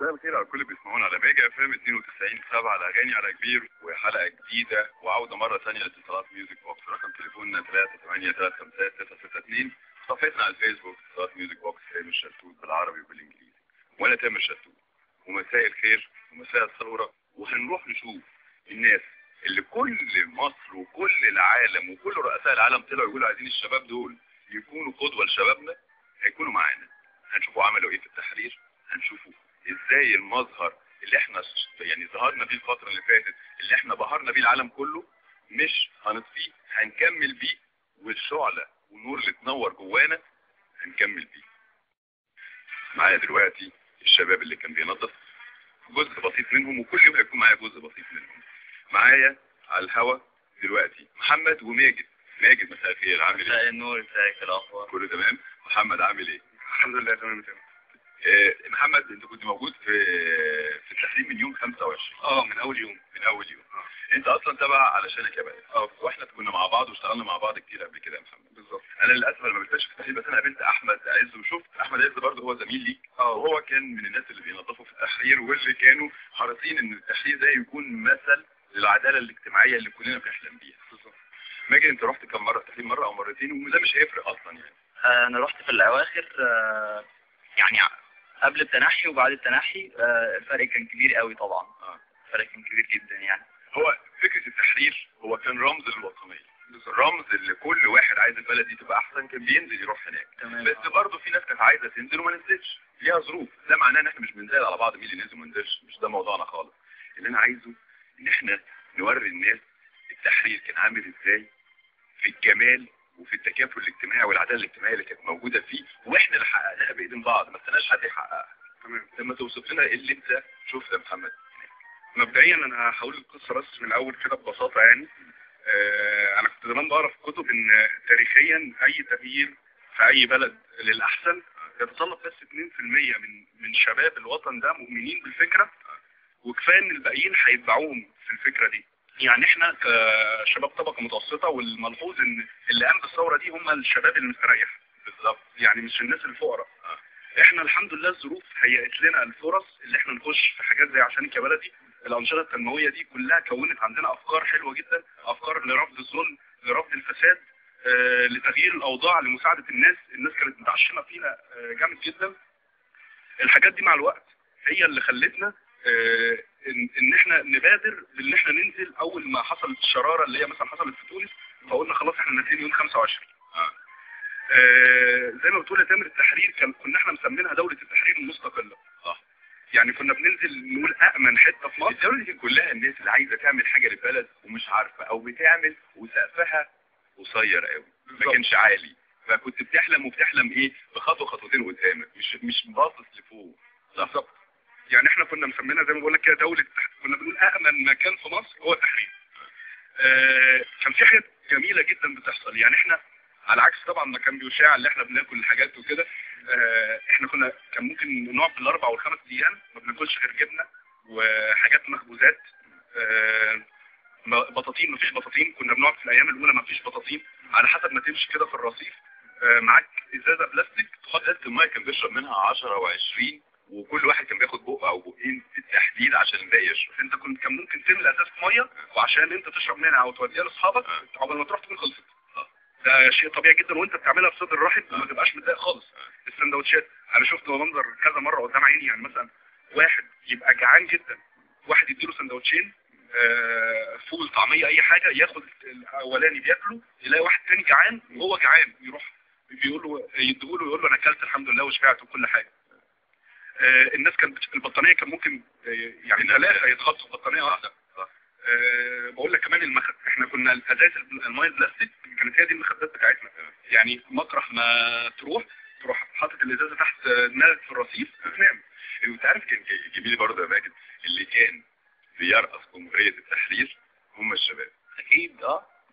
مساء الخير على كل بيسمعونا على ميجا FM 92.7 على اغاني على كبير، وحلقه جديدة وعوده مرة ثانية لاتصالات Music Box. رقم تليفوننا 3835962، صفحتنا على الفيسبوك اتصالات Music Box تامر شلتوت بالعربي وبالانجليزي، وانا تامر شلتوت. ومساء الخير ومساء الثورة، وهنروح نشوف الناس اللي كل مصر وكل العالم وكل رؤساء العالم طلعوا يقولوا عايزين الشباب دول يكونوا قدوة لشبابنا، هيكونوا معانا. هنشوفوا عملوا ايه في التحرير، هنشوفوا ازاي المظهر اللي احنا يعني ظهرنا بيه الفترة اللي فاتت، اللي احنا بهرنا بيه العالم كله، مش هنطفيه، هنكمل بيه، والشعلة والنور اللي تنور جوانا هنكمل بيه. معايا دلوقتي الشباب اللي كان بينظف، جزء بسيط منهم، وكل يوم هيكون معايا جزء بسيط منهم. معايا على الهوا دلوقتي محمد وماجد. ماجد مساء الخير، عامل ايه؟ مساء النور، ازيك؟ الاخبار؟ كله تمام. محمد عامل ايه؟ الحمد لله تمام تمام. محمد انت كنت موجود في التحرير من يوم 25. من اول يوم. من اول يوم. انت اصلا تبع علشانك يا بلد. واحنا كنا مع بعض واشتغلنا مع بعض كتير قبل كده يا محمد. بالظبط. انا للاسف انا ما قابلتش في التحرير، بس انا قابلت احمد عز، وشفت احمد عز برضه هو زميل ليك. وهو كان من الناس اللي بينظفوا في التحرير، واللي كانوا حريصين ان التحرير ده يكون مثل للعدالة الاجتماعية اللي كلنا بنحلم بيها. بالظبط. ماجد انت رحت كم مرة التحرير؟ مرة او مرتين، وده مش هيفرق اصلا يعني. انا رحت في الاواخر، يعني قبل التنحي وبعد التنحي. الفرق كان كبير قوي طبعا. الفرق كان كبير جدا يعني. هو فكرة التحرير هو كان رمز للوطنية، رمز اللي كل واحد عايز البلد دي تبقى احسن كان بينزل يروح هناك. تمام. بس برضه في ناس كانت عايزة تنزل وما نزلتش، ليها ظروف. ده معناه ان احنا مش بنزعل على بعض مين اللي نزل وما نزلش، مش ده موضوعنا خالص. اللي انا عايزه ان احنا نوري الناس التحرير كان عامل ازاي في الجمال وفي التكافل الاجتماعي والعدالة الاجتماعية اللي كانت موجودة فيه، واحنا اللي حققناها بايدين بعض، ما استناش حد يحققها. تمام. لما توصف لنا ايه اللي انت شفته يا محمد؟ مبدئيا انا هقول القصة بس من الاول كده ببساطة يعني. انا كنت زمان بقرا في كتب ان تاريخيا اي تغيير في اي بلد للاحسن يتطلب بس 2% من شباب الوطن ده مؤمنين بالفكرة، وكفاية ان الباقيين هيتبعوهم في الفكرة دي. يعني احنا كشباب طبقه متوسطه، والملحوظ ان اللي قام بالثورة دي هم الشباب المستريح. بالظبط. يعني مش الناس الفقراء. احنا الحمد لله الظروف هيئت لنا الفرص اللي احنا نخش في حاجات زي عشانك يا بلدي. الانشطة التنموية دي كلها كونت عندنا افكار حلوة جدا، افكار لرفض الظلم، لرفض الفساد، لتغيير الاوضاع، لمساعده الناس. الناس كانت متعشمه فينا جامد جدا. الحاجات دي مع الوقت هي اللي خلتنا ان احنا نبادر بان احنا ننزل. اول ما حصلت الشرارة اللي هي مثلا حصلت في تونس، فقلنا خلاص احنا نازلين يوم 25. زي ما بتقول يا تامر، التحرير كنا احنا مسمينها دولة التحرير المستقلة. يعني كنا بننزل نقول أأمن حتة في مصر. الدولة دي كلها الناس اللي عايزة تعمل حاجة للبلد ومش عارفة، أو بتعمل وسقفها قصير قوي، ما كانش عالي، فكنت بتحلم وبتحلم إيه بخطوة خطوتين قدامك، مش باصص لفوق. بالظبط. يعني احنا كنا مسمينها زي ما بقول لك كده دولة التحرير. كنا بنقول أأمن مكان في مصر هو التحرير. كان في حاجات جميلة جدا بتحصل. يعني احنا على عكس طبعا ما كان بيشاع اللي احنا بناكل الحاجات وكده، احنا كان ممكن نقعد بالاربع والخمس ايام ما بناكلش غير جبنه وحاجات مخبوزات، بطاطين، ما فيش بطاطين. كنا بنقعد في الايام الاولى ما فيش بطاطين، على حسب ما تمشي كده في الرصيف معاك ازازة بلاستيك تحط ازازة المية كان بيشرب منها 10 و20، وكل واحد كان بياخد بق او بقين بالتحديد عشان الباقي يشرب. انت كان ممكن تملى ازازة مية وعشان انت تشرب منها او توديها لاصحابك عقبال ما تروح تكون خلصت. ده شيء طبيعي جدا، وانت بتعملها بصدر رحب وما تبقاش متضايق خالص. السندوتشات انا شفت منظر كذا مرة قدام عيني، يعني مثلا واحد يبقى جعان جدا، واحد يديله سندوتشين فول طعميه اي حاجة، ياخد الاولاني بياكله، يلاقي واحد تاني جعان وهو جعان يروح بيقول له، يديهوله يقول له انا اكلت الحمد لله وشبعت وكل حاجة. الناس كانت البطانيه كان ممكن يعني 3 يتخطوا بطانيه واحدة. بقول لك كمان احنا كنا الازاز المية البلاستيك كانت هي دي المخدات بتاعتنا. يعني مطرح ما تروح حاطط الازازه تحت دماغك في الرصيف وتنام. انت عارف كان جميل برضه يا ماجد، اللي كان بيرقص جمهورية التحرير هم الشباب. اكيد.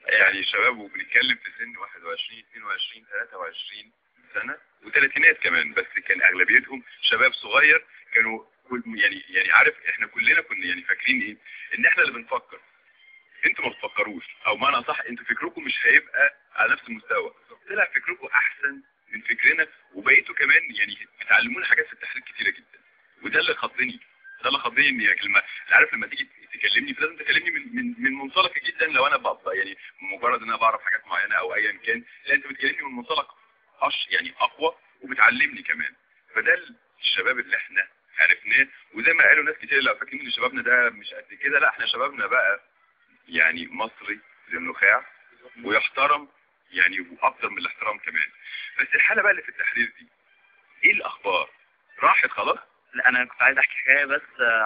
يعني شباب، وبنتكلم في سن 21 22 23 سنة وثلاثينات كمان، بس كان اغلبيتهم شباب صغير. كانوا يعني عارف احنا كلنا كنا يعني فاكرين ايه، ان احنا اللي بنفكر، انتوا ما بتفكروش، او معنى صح انتوا فكركم مش هيبقى على نفس المستوى. طلع فكركم احسن من فكرنا، وبقيتوا كمان يعني بتعلمونا حاجات في التحرير كتيرة جدا. وده اللي خضني، ده اللي خضني ان لما عارف لما تيجي تكلمني فلازم تكلمني من منطلق جدا. لو انا ببقى يعني مجرد ان انا بعرف حاجات معينة او ايا كان، لا انت بتكلمني من منطلق يعني اقوى وبتعلمني كمان. فده الشباب اللي احنا عرفناه، وزي ما قالوا ناس كتير اللي فاكرين ان شبابنا ده مش قد كده، لا احنا شبابنا بقى يعني مصري للنخاع ويحترم، يعني واكتر من الاحترام كمان. بس الحالة بقى اللي في التحرير دي ايه الاخبار؟ راحت خلاص؟ لا انا كنت عايز احكي حكاية بس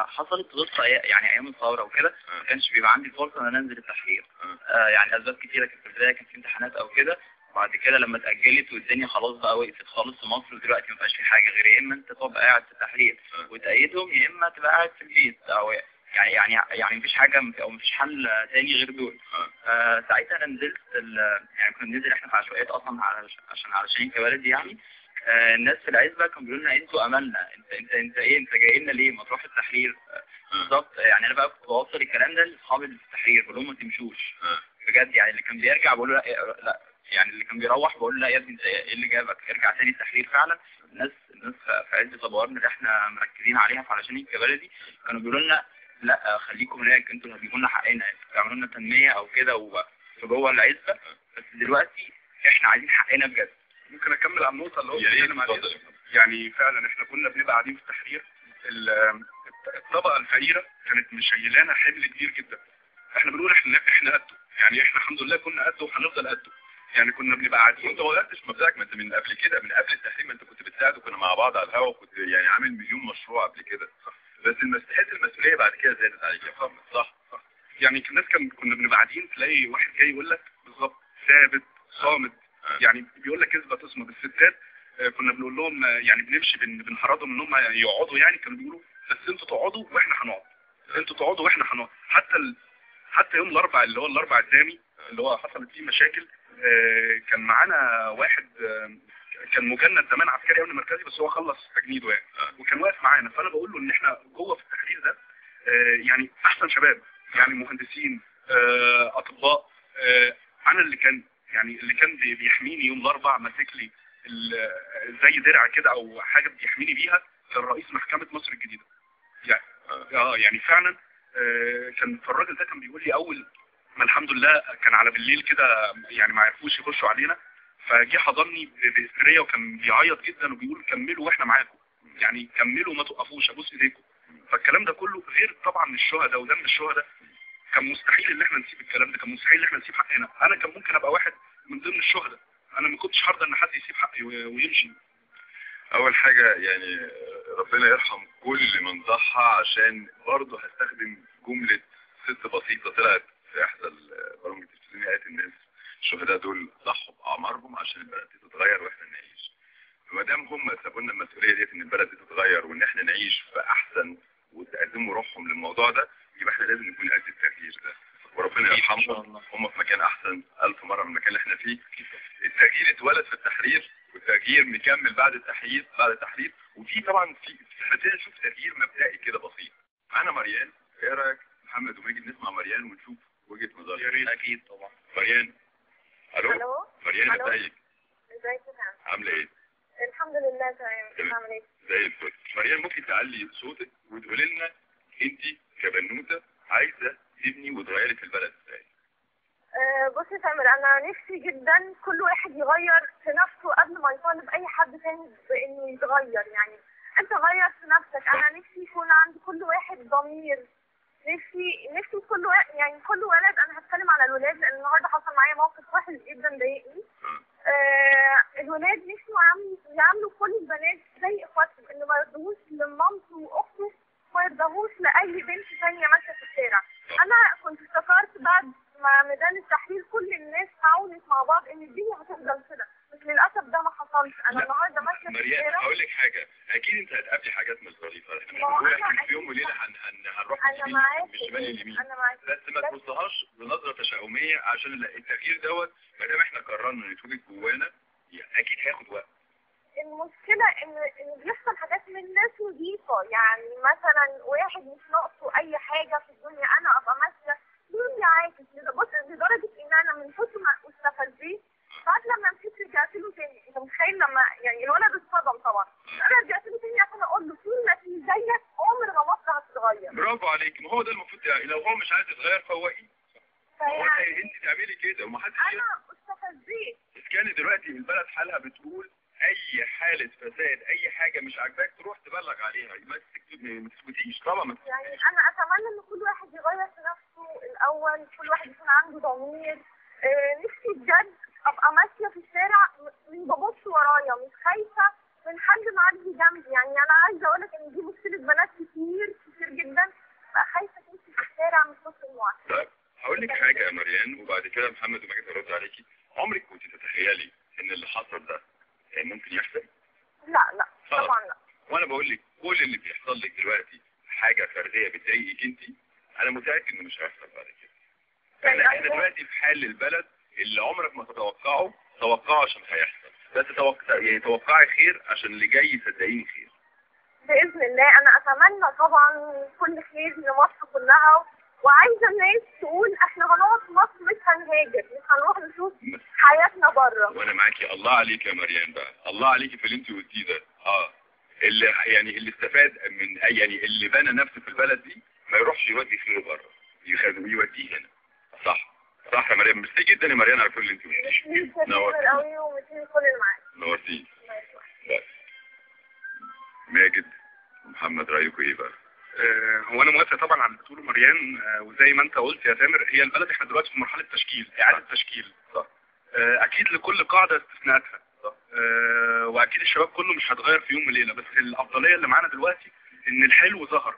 حصلت غلطه يعني ايام الثورة وكده، ما كانش بيبقى عندي فرصة ان انا انزل التحرير. يعني اسباب كتيرة، كانت في البداية كان في امتحانات او كده، بعد كده لما اتاجلت والدنيا خلاص بقى وقفت خالص في مصر، ودلوقتي ما بقاش في حاجة غير يا اما انت تبقى قاعد في التحرير وتأيدهم، يا اما تبقى قاعد في البيت، او يعني مفيش حاجة او مفيش حل تاني غير دول. ساعتها انا نزلت، يعني كنا بننزل احنا في عشوائيات اصلا علشان كبلدي يعني. الناس في العزبة كانوا بيقولوا لنا انتوا املنا، انت انت ايه، انت جاي لنا ليه، ما تروح التحرير. بالظبط، يعني انا بقى كنت بوصل الكلام ده لاصحابي اللي في التحرير، بقول لهم ما تمشوش بجد. يعني اللي كان بيرجع بقول له لا، يعني اللي كان بيروح بقول له لا يا ابني انت ايه اللي جابك، ارجع تاني التحرير. فعلا الناس في عزبه ابو قرن اللي احنا مركزين عليها في علشان الكبلدي كانوا بيقولوا لنا لا خليكم هناك، انتوا اللي هتجيبوا لنا حقنا، انتوا بتعملوا لنا تنمية او كده وفي جوه العزبة، بس دلوقتي احنا عايزين حقنا بجد. ممكن اكمل على النقطة اللي هو بيتكلم عليها؟ يعني فعلا احنا كنا بنبقى قاعدين في التحرير، الطبقة الفقيرة كانت مشيلانا حمل كبير جدا. احنا بنقول احنا قده، يعني احنا الحمد لله كنا قده وهنفضل قده. يعني كنا بنبقى قاعدين. وانت ما غيرتش مبدأك، ما انت من قبل كده، من قبل التحرير ما انت كنت بتساعد، وكنا مع بعض على الهوا، وكنت يعني عامل مليون مشروع قبل كده. بس المساحات المسؤولية بعد كده زادت عليك. صح صح. يعني الناس كنا بنبقى قاعدين تلاقي واحد جاي يقول لك بالظبط ثابت صامد، يعني بيقول لك اثبت اصمد. الستات كنا بنقول لهم يعني بنمشي بنحرضهم ان هم يقعدوا، يعني كانوا بيقولوا بس انتوا تقعدوا واحنا هنقعد، انتوا تقعدوا واحنا هنقعد. حتى يوم الاربع اللي هو الاربع الدامي اللي هو حصلت فيه مشاكل، كان معانا واحد كان مجند زمان عسكري امن مركزي، بس هو خلص تجنيده يعني، وكان واقف معانا. فانا بقول له ان احنا جوه في التحرير ده يعني احسن شباب، يعني مهندسين، اطباء. انا اللي كان يعني اللي كان بيحميني يوم الاربع ماسك لي زي درع كده او حاجة بيحميني بيها، كان رئيس محكمة مصر الجديدة. يعني يعني فعلا كان الراجل ده كان بيقول لي اول ما الحمد لله كان على بالليل كده، يعني ما عرفوش يخشوا علينا، فجي حضني بهستيريا وكان بيعيط جدا وبيقول كملوا واحنا معاكم، يعني كملوا ما توقفوش، ابوس ايديكم. فالكلام ده كله غير طبعا الشهداء ودم الشهداء، كان مستحيل ان احنا نسيب الكلام ده، كان مستحيل ان احنا نسيب حقنا. انا كان ممكن ابقى واحد من ضمن الشهداء، انا ما كنتش هرضى ان حد يسيب حقي ويمشي. اول حاجة يعني ربنا يرحم كل من ضحى، عشان برضه هستخدم جملة ست بسيطة طلعت في احدى البرامج التلفزيونية، قالت الناس الشهداء دول ضحوا باعمارهم عشان البلد دي تتغير واحنا نعيش. فما دام هم سابوا لنا المسؤولية ديت ان البلد دي تتغير وان احنا نعيش في احسن وتقدموا روحهم للموضوع ده، يبقى احنا لازم نكون قد التغيير ده. وربنا يرحمهم، هم في مكان احسن 1000 مرة من المكان اللي احنا فيه. التغيير اتولد في التحرير، والتغيير مكمل بعد التحرير، بعد التحرير. وفي طبعا في احنا ابتدينا نشوف تغيير مبدئي كده بسيط. معانا مريان، ايه رايك محمد وماجد نسمع مريان ونشوف وجهه نظرها؟ يا ريت. اكيد طبعا. مريان، الو. مريان ازيك؟ ازيك يا فندم؟ عامله ايه؟ الحمد لله تمام. انت عامل ايه؟ زي الفل. مريان ممكن تعلي صوتك وتقولي لنا انت كبنوته عايزه تبني وتغيري في البلد ازاي؟ بصي يا سامر، انا نفسي جدا كل واحد يغير في نفسه قبل ما يطالب اي حد تاني بانه يتغير. يعني انت غير في نفسك. انا نفسي يكون عند كل واحد ضمير. نفسي كل واحد، يعني كل ولد، انا هتكلم على الولاد لان النهارده حصل معايا موقف وحش جدا ضايقني. الولاد نفسي يعاملوا كل البنات زي اخواتهم، انه ما يرضوش لمامته واخته، ما يرضوش لاي بنت ثانية ماشية في الشارع. انا كنت افتكرت بعد ما ميدان التحرير كل الناس تعاونت مع بعض ان الدنيا هتفضل كده، بس للاسف ده ما حصلش. انا النهارده ماشية في الشارع. هقول لك حاجة، اكيد انت هتقابلي حاجات مش ظريفة، احنا مش بنقول احنا في يوم وليلة هنروح من الشمال لليمين، بس ما تبصهاش بنظره تشاؤميه، عشان التغيير دوت ما دام احنا قررنا انه يتوجد جوانا اكيد هياخد وقت. المشكلة ان بيحصل حاجات من ناس نظيفة، يعني مثلا واحد مش ناقصه اي حاجة في الدنيا، انا ابقى ماشية دنيا عاكس. بص، لدرجة ان انا من كتر ما استفزيت بعد لما مشيت رجعت له تاني. انت متخيل لما يعني الولد اتصدم طبعا، انا رجعت له تاني عشان اقول له طول ما في زيك برافو عليك، ما هو ده المفروض. لو هو مش عايز يتغير فوقي، يعني انت تعملي كده ومحدش. انا استفزيت. اسكاني دلوقتي البلد حالها بتقول اي حاله فساد، اي حاجة مش عاجباك تروح تبلغ عليها، ما تسكتيش طبعا. ما يعني انا اتمنى ان كل واحد يغير في نفسه الاول، كل واحد يكون عنده ضمير. نفسي بجد ابقى ماشية في الشارع مش ببص ورايا، مش خايفة من حد معدي جنبي. يعني انا عايزه اقول لك ان دي مشكلة بنات كتير كتير جدا، بقى خايفة تمشي في الشارع من صوت المواصلات. طيب هقول لك حاجة يا مريان، وبعد كده محمد وماجد هيرد عليكي. عمرك كنت تتخيلي ان اللي حصل ده ممكن يحصل؟ لا لا طبعا لا. وانا بقول لك كل اللي بيحصل لك دلوقتي حاجة فردية بتضايقك انت، انا متاكد انه مش هيحصل بعد كده. احنا دلوقتي في حال البلد اللي عمرك ما تتوقعه، توقعه عشان هيحصل، بس يعني توقعي خير عشان اللي جاي صدقيني خير باذن الله. انا اتمنى طبعا كل خير لمصر كلها، وعايزه الناس تقول احنا هنقعد في مصر، مش هنهاجر، مش هنروح نشوف حياتنا بره. وانا معاكي. الله عليك يا مريان بقى، الله عليكي في اللي انت قلتيه ده. اللي يعني اللي استفاد من، يعني اللي بنى نفسه في البلد دي ما يروحش يودي خيره بره، يوديه هنا. صح صح يا مريم. ميرسي جدا يا مريم على كل اللي انت قلتيه. نورتيني قوي وميرسي كل اللي معاك. نورتيني. ماجد ومحمد رايكم ايه بقى؟ هو انا موافق طبعا على اللي بتقوله مريان، وزي ما انت قلت يا تامر، هي البلد احنا دلوقتي في مرحلة تشكيل، اعاده تشكيل. صح. اكيد لكل قاعدة استثناءاتها. صح. واكيد الشباب كله مش هتغير في يوم وليلة، بس الافضلية اللي معانا دلوقتي ان الحلو ظهر.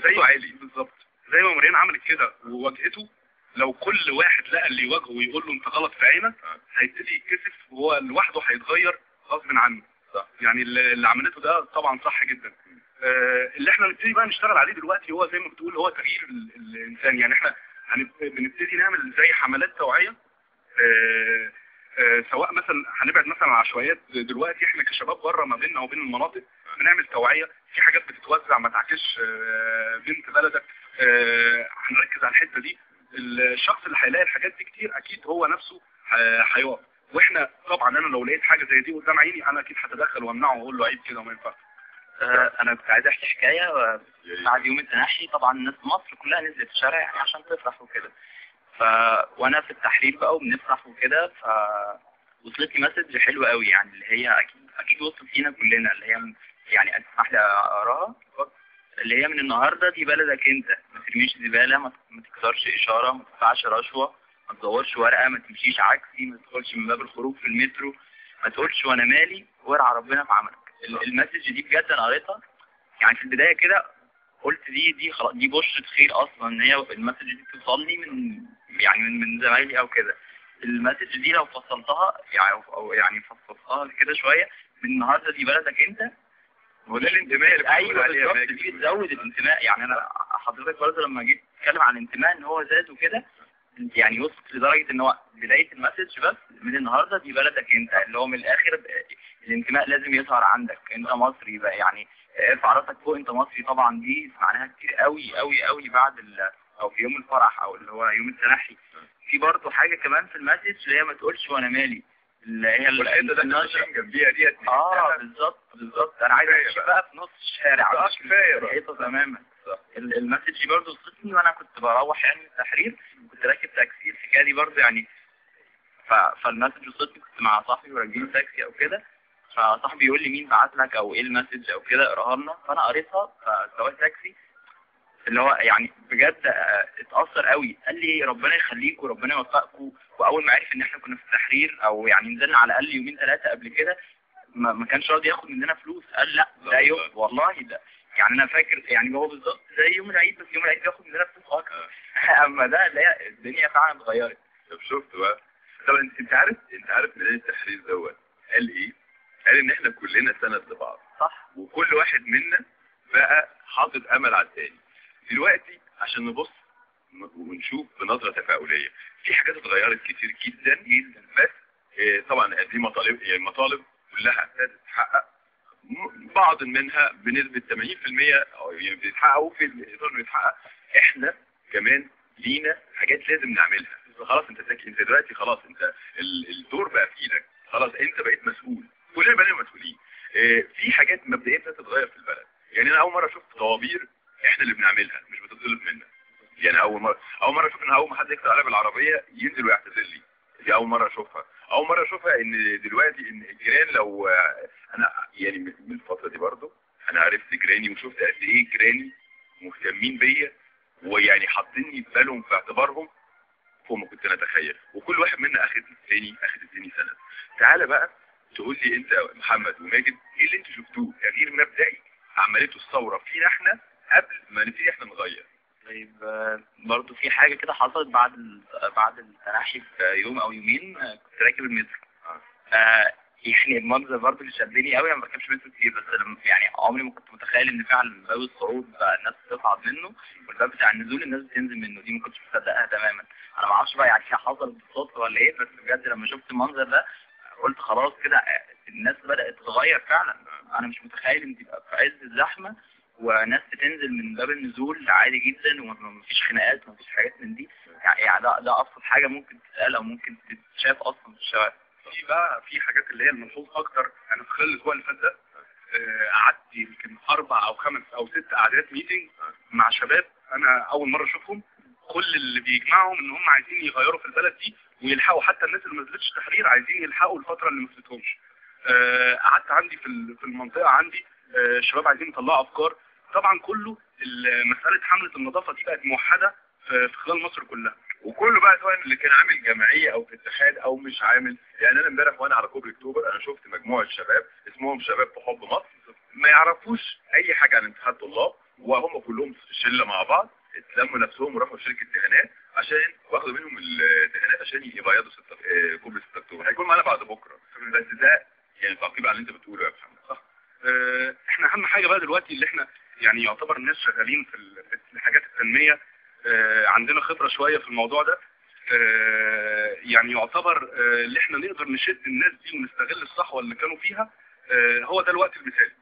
زي عالي بالظبط، زي ما مريان عملت كده وواجهته. لو كل واحد لقى اللي يواجهه ويقول له انت غلط في عينك، هيبتدي يتكسف وهو لوحده هيتغير غصب عنه. صح. يعني اللي عملته ده طبعا صح جدا. اللي احنا نبتدي بقى نشتغل عليه دلوقتي هو زي ما بتقول، هو تغيير الانسان. يعني احنا بنبتدي نعمل زي حملات توعية، سواء مثلا هنبعد مثلا عن العشوائيات دلوقتي، احنا كشباب بره ما بيننا وبين المناطق بنعمل توعية في حاجات بتتوزع، ما تعكسش بنت بلدك. هنركز على الحتة دي. الشخص اللي هيلاقي الحاجات دي كتير اكيد هو نفسه هيقف. واحنا طبعا انا لو لقيت حاجة زي دي قدام عيني انا اكيد هتدخل وامنعه واقول له عيب كده وما ينفعش. انا كنت عايز احكي حكاية. بعد يوم التنحي طبعا الناس مصر كلها نزلت الشارع يعني عشان تفرح وكده، وانا في التحرير بقى وبنفرح وكده، فوصلت لي message حلوة قوي، يعني اللي هي اكيد وصلت لينا كلنا، اللي هي يعني اسمح لي اقراها، اللي هي من النهارده دي بلدك انت، ما ترميش زبالة، ما تكسرش اشارة، ما تدفعش رشوة، ما تزورش ورقة، ما تمشيش عكسي، ما تدخلش من باب الخروج في المترو، ما تقولش وانا مالي، وارعى ربنا في عملك. ال message دي بجد انا قريتها يعني في البداية كده قلت دي خلاص دي بشرة خير اصلا ان هي ال message دي توصلني من يعني من زمايلي او كده. ال message دي لو فصلتها يعني او يعني فصلتها كده شوية، من النهارده دي بلدك انت، هو ده الانتماء اللي ايوه بالظبط، دي بتزود الانتماء. يعني انا حضرتك برضه لما جيت تتكلم عن الانتماء ان هو زاد وكده، يعني وصلت لدرجة ان هو بداية ال message بس من النهارده دي بلدك انت، اللي هو من الاخر الانتماء لازم يظهر عندك، انت مصري بقى، يعني ارفع راسك فوق انت مصري. طبعا دي سمعناها كتير قوي قوي قوي بعد او في يوم الفرح او اللي هو يوم التنحي. في برضه حاجة كمان في ال message اللي هي ما تقولش وانا مالي، اللي هي والحتة ده اللي جنبيها ديت. بالظبط بالظبط، انا عايز امشي بقى في نص الشارع، كفاية بقى تماما. ال message دي برضه وصلتني وانا كنت بروح يعني من التحرير، كنت راكب تاكسي، الحكاية دي برضه يعني فال message وصلتني، كنت مع صاحبي وراكبين تاكسي او كده، فصاحبي يقول لي مين بعت لك او ايه ال message او كده، اقراها لنا، فانا قريتها. فسواق تاكسي اللي هو يعني بجد اتأثر قوي، قال لي ربنا يخليك وربنا يوفقكم. واول ما عرف ان احنا كنا في التحرير او يعني نزلنا على الاقل يومين ثلاثة قبل كده، ما كانش راضي ياخد مننا فلوس، قال لا ده يوم والله ده يعني انا فاكر يعني هو بالظبط زي يوم العيد، بس يوم العيد بياخد مننا فلوس اكتر. اما ده لا، الدنيا فعلا اتغيرت. طب شفت بقى. طب انت عارف، انت عارف ميدان التحرير دوت قال ايه؟ قال ان احنا كلنا سند لبعض، صح، وكل واحد منا بقى حاطط امل على الثاني. دلوقتي عشان نبص ونشوف بنظرة تفاؤلية في حاجات اتغيرت كتير جدا جدا، بس طبعا دي مطالب، يعني المطالب كلها تتحقق، بعض منها بنسبة 80% او يعني بيتحققوا في الاطار اللي بيتحقق. احنا كمان لينا حاجات لازم نعملها. خلاص انت انت دلوقتي خلاص انت الدور بقى في ايدك، خلاص انت بقيت مسؤول، كلنا بقينا مسؤولين. في حاجات مبدئية بتتغير في البلد. يعني انا اول مرة شفت طوابير احنا اللي بنعملها مش بتطلب منا. يعني اول مرة اشوف ان اول ما حد يكسر عليا بالعربية ينزل ويعتذر لي، دي اول مرة اشوفها. اول مرة اشوفها ان دلوقتي ان الجيران، لو انا يعني من الفترة دي برضو انا عرفت جيراني وشفت قد ايه جيراني مهتمين بيا ويعني حاطيني في بالهم في اعتبارهم فوق ما كنت انا اتخيل، وكل واحد منا اخد الثاني سند. تعالى بقى تقول لي انت محمد وماجد ايه اللي انتوا شفتوه تغيير مبدئي عملته الثورة فينا احنا قبل ما نبتدي احنا نغير؟ طيب برضو في حاجة كده حصلت بعد التنحي في يوم او يومين. كنت راكب المترو. يعني المنظر برضو اللي شدني قوي، انا ما بركبش مترو كتير، بس يعني عمري ما كنت متخيل ان فعلا باب الصعود بقى الناس بتصعد منه والباب بتاع النزول الناس بتنزل منه، دي ما كنتش مصدقها تماما. انا ما اعرفش بقى يعني حصلت بالصدفة ولا ايه، بس بجد لما شفت المنظر ده قلت خلاص كده الناس بدأت تتغير فعلا. انا مش متخيل ان تبقى في عز الزحمة وناس بتنزل من باب النزول عادي جدا ومفيش خناقات ومفيش حاجات من دي. يعني ده ابسط حاجة ممكن تتقال او ممكن تتشاف اصلا في الشوارع. في بقى في حاجات اللي هي الملحوظ اكتر. انا في خلال الاسبوع اللي فات ده قعدت يمكن 4 أو 5 أو 6 قعدات meeting مع شباب انا اول مرة اشوفهم. كل اللي بيجمعهم ان هم عايزين يغيروا في البلد دي ويلحقوا، حتى الناس اللي ما نزلتش تحرير عايزين يلحقوا الفترة اللي ما فاتتهمش. قعدت عندي في المنطقة عندي شباب عايزين يطلعوا افكار. طبعا كله مسالة حمله النظافة دي بقت موحدة في خلال مصر كلها، وكله بقى سواء اللي كان عامل جمعية او في اتحاد او مش عامل. يعني انا امبارح وانا على كوبري اكتوبر انا شفت مجموعة شباب اسمهم شباب في حب مصر، ما يعرفوش اي حاجة عن اتحاد طلاب، وهم كلهم شله مع بعض اتلموا نفسهم وراحوا شركة دهانات عشان واخدوا منهم الدهانات عشان يبيضوا كوبري 6 اكتوبر. هيكون معانا بعد بكره. بس ده يعني تعقيب على اللي انت بتقوله يا محمد، صح؟ احنا اهم حاجة بقى دلوقتي اللي احنا يعني يعتبر الناس شغالين في الحاجات التنمية، عندنا خبره شوية في الموضوع ده. يعني يعتبر اللي احنا نقدر نشد الناس دي ونستغل الصحوة اللي كانوا فيها، هو ده الوقت المثالي.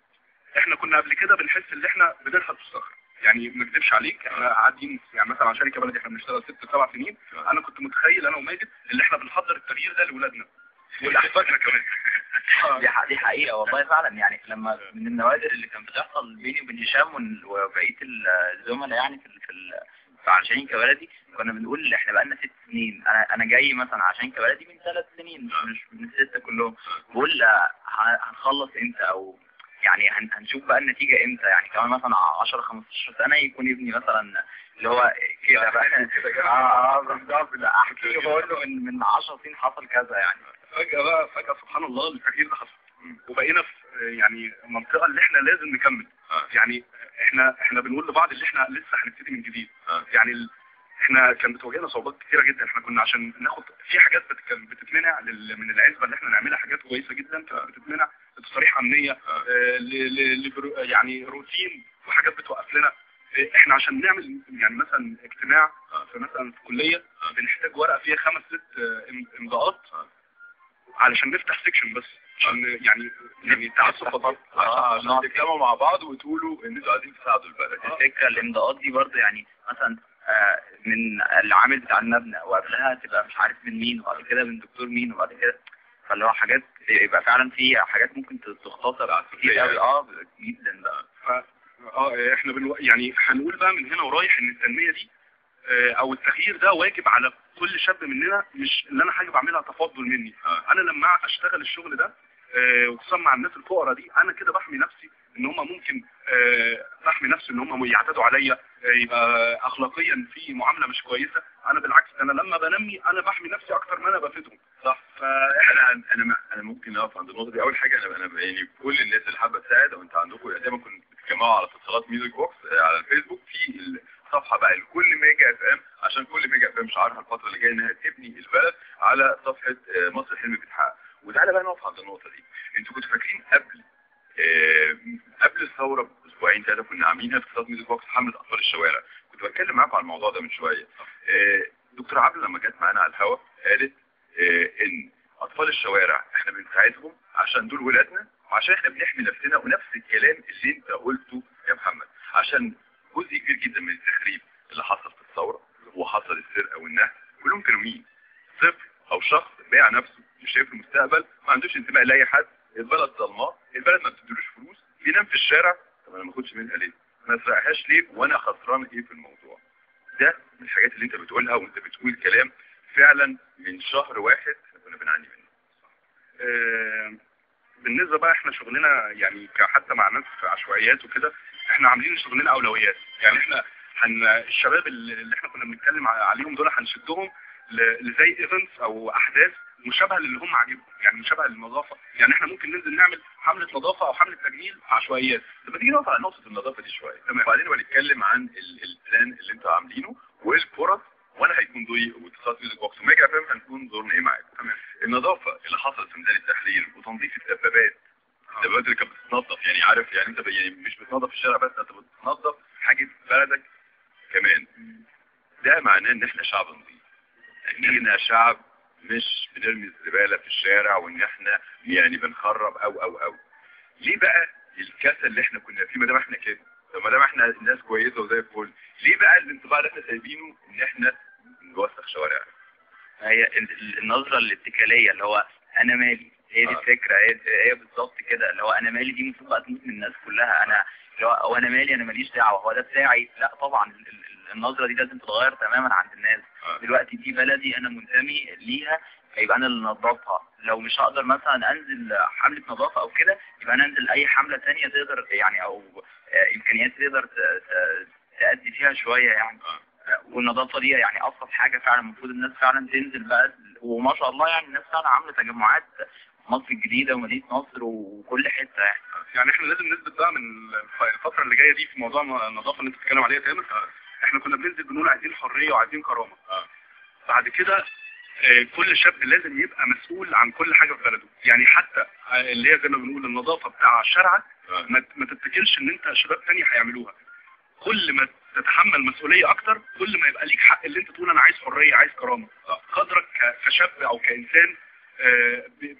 احنا كنا قبل كده بنحس ان احنا بنلحق في الصخر، يعني ما اكذبش عليك احنا قاعدين يعني مثلا على شركة بلدي احنا بنشتغل 6 7 سنين. انا كنت متخيل انا وماجد اللي احنا بنحضر التغيير ده لاولادنا ولاحفادنا كمان. دي حقيقة والله فعلا. يعني لما من النوادر اللي كانت بتحصل بيني وبين هشام وبقية الزملاء يعني في عشان كبلدي، كنا بنقول احنا بقالنا 6 سنين. انا جاي مثلا عشان كبلدي من 3 سنين مش من 6 كلهم. بقول هنخلص امتى، او يعني هنشوف بقى النتيجة امتى؟ يعني كمان مثلا 10 15 سنة يكون ابني مثلا اللي هو كده بقى. بالظبط، احكي له بقول له من 10 سنين حصل كذا. يعني فجأة سبحان الله التغيير ده حصل، وبقينا في يعني منطقة اللي احنا لازم نكمل. يعني احنا بنقول لبعض اللي احنا لسه هنبتدي من جديد. يعني احنا كان بتواجهنا صعوبات كتيرة جدا. احنا كنا عشان ناخد في حاجات بتتمنع من العزبة اللي احنا نعملها، حاجات كويسة جدا كانت بتتمنع، تصاريح امنية، يعني روتين وحاجات بتوقف لنا. احنا عشان نعمل يعني مثلا اجتماع في مثلا في كليه بنحتاج ورقة فيها 5 6 امضاءات علشان نفتح section بس، عشان يعني تعسف. عشان تتكلموا مع بعض وتقولوا ان انتوا عايزين تساعدوا البلد. الفكرة الامضاءات دي برضه يعني مثلا من العامل بتاع المبنى، وقبلها تبقى مش عارف من مين، وبعد كده من دكتور مين، وبعد كده فاللي هو حاجات يبقى فعلا في حاجات ممكن تختصر كتير قوي جدا بقى. احنا يعني هنقول بقى من هنا ورايح ان التنمية دي او التغيير ده واجب على كل شاب مننا، مش اللي انا حاجة بعملها تفضل مني. انا لما اشتغل الشغل ده وخصوصا مع الناس الفقراء دي، انا كده بحمي نفسي ان هم ممكن بحمي نفسي ان هم يعتدوا عليا، يبقى اخلاقيا في معاملة مش كويسة. انا بالعكس، انا لما بنمي انا بحمي نفسي اكتر ما انا بفيدهم. صح. فانا انا انا ممكن اقف عند النقطة دي. اول حاجة انا يعني كل الناس اللي حابة تساعد، او انت عندكم دايما كنتوا بتتجمعوا على اتصالات Music Box على الفيسبوك في الصفحة بقى لكل Mega FM، عشان كل Mega FM شعارها الفترة اللي جاية انها تبني البلد على صفحة مصر حلم بيتحقق. وتعالى بقى نقف عند النقطة دي. انتوا كنتوا فاكرين قبل الثورة باسبوعين 3 كنا عاملين في اتصالات Music Box حمله اطفال الشوارع. كنت بتكلم معاكم على الموضوع ده من شوية. دكتور عبله لما جت معانا على الهوا قالت ان اطفال الشوارع احنا بنساعدهم عشان دول ولادنا، وعشان احنا بنحمي نفسنا. ونفس الكلام اللي انت قلته يا محمد، عشان جزء كبير جدا من التخريب اللي حصل في الثورة وحصل السرقة والنهب كلهم كانوا مين؟ طفل او شخص بايع نفسه، مش شايف المستقبل، ما عندوش انتماء لاي حد، البلد ظلماه، البلد ما بتديلوش فلوس، بينام في الشارع. طب انا ما اخدش منها ليه؟ ما اسرقهاش ليه وانا خسران ايه في الموضوع ده؟ من الحاجات اللي انت بتقولها، وانت بتقول كلام فعلا من شهر واحد احنا كنا بنعاني منه. بالنسبة بقى احنا شغلنا يعني حتى مع ناس في عشوائيات وكده، احنا عاملين شغلنا اولويات. يعني احنا الشباب اللي احنا كنا بنتكلم عليهم دول هنشدهم لزي events او احداث مشابهة للي هم عاجبهم، يعني مشابهة للنظافه. يعني احنا ممكن ننزل نعمل حمله نظافة او حمله تجميل عشوائيات. طب ما تيجي نقف على نقطة النظافة دي شوية، تمام. وبعدين بنتكلم عن ال plan اللي انتوا عاملينه والفرص، وانا هيكون دوري واتصالات Music Box و Mega FM هنكون دورنا ايه معاكم. تمام. النظافة اللي حصلت في ميدان التحرير وتنظيف الدبابات، الدبابات اللي كانت بتتنظف، يعني عارف يعني انت يعني مش بتنظف الشارع بس، انت بتنظف حاجة بلدك كمان. ده معناه ان احنا شعب نظيف، ان احنا شعب مش بنرمي الزبالة في الشارع، وان احنا يعني بنخرب او او او. ليه بقى الكسل اللي احنا كنا فيه؟ ما دام احنا كده، طب ما دام احنا ناس كويسة وزي الفل، ليه بقى الانطباع اللي احنا سايبينه ان احنا بنوسخ شوارعنا؟ هي النظرة الاتكاليه اللي هو انا مالي، هي دي الفكرة، هي بالظبط كده، اللي هو انا مالي دي المفروض بقى تموت من الناس كلها. انا اللي هو انا مالي، انا ماليش دعوه، هو ده بتاعي. لا طبعا النظرة دي لازم تتغير تماما عند الناس. دلوقتي دي بلدي، انا منتمي ليها، فيبقى انا اللي نظفها. لو مش هقدر مثلا انزل حمله نظافة او كده، يبقى انا انزل اي حمله ثانية تقدر يعني، او امكانيات تقدر تأدي فيها شوية يعني. والنظافة دي يعني ابسط حاجة فعلا المفروض الناس فعلا تنزل بقى. وما شاء الله يعني الناس فعلا عامله تجمعات مصر الجديدة ومدينة نصر وكل حتة يعني. يعني احنا لازم نثبت بقى من الفترة اللي جاية دي في موضوع النظافة اللي انت بتتكلم عليها يا تامر. احنا كنا بننزل بنقول عايزين حرية وعايزين كرامة. بعد كده كل شاب لازم يبقى مسؤول عن كل حاجة في بلده. يعني حتى اللي هي زي ما بنقول النظافة بتاع شارعك، ما تتكلش ان انت شباب تاني هيعملوها. كل ما تتحمل مسؤولية اكتر، كل ما يبقى ليك حق اللي انت تقول انا عايز حرية، عايز كرامة. قدرك كشاب او كانسان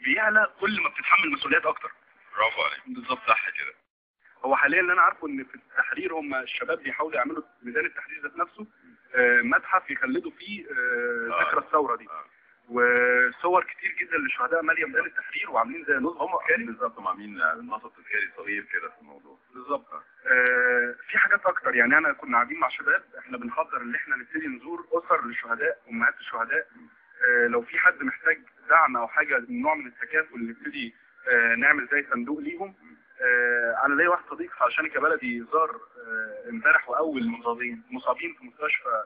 بيعلى كل ما بتتحمل مسؤوليات اكتر. برافو عليك، بالظبط صح كده. هو حاليا اللي انا عارفه ان في التحرير هم الشباب بيحاولوا يعملوا ميدان التحرير ذات نفسه متحف يخلدوا فيه ذكرى الثورة دي، وصور كتير جدا للشهداء ماليه ميدان التحرير، وعاملين زي نصب تذكاري. بالظبط، هم عاملين نصب تذكاري صغير كده في الموضوع. بالظبط. في حاجات اكتر يعني. انا كنا قاعدين مع شباب احنا بنحضر ان احنا نبتدي نزور اسر للشهداء، امهات الشهداء. لو في حد محتاج دعم او حاجة من نوع من التكافل، نبتدي نعمل زي صندوق ليهم. انا ليا واحد صديق عشان كبلدي زار امبارح واول مصابين في مستشفى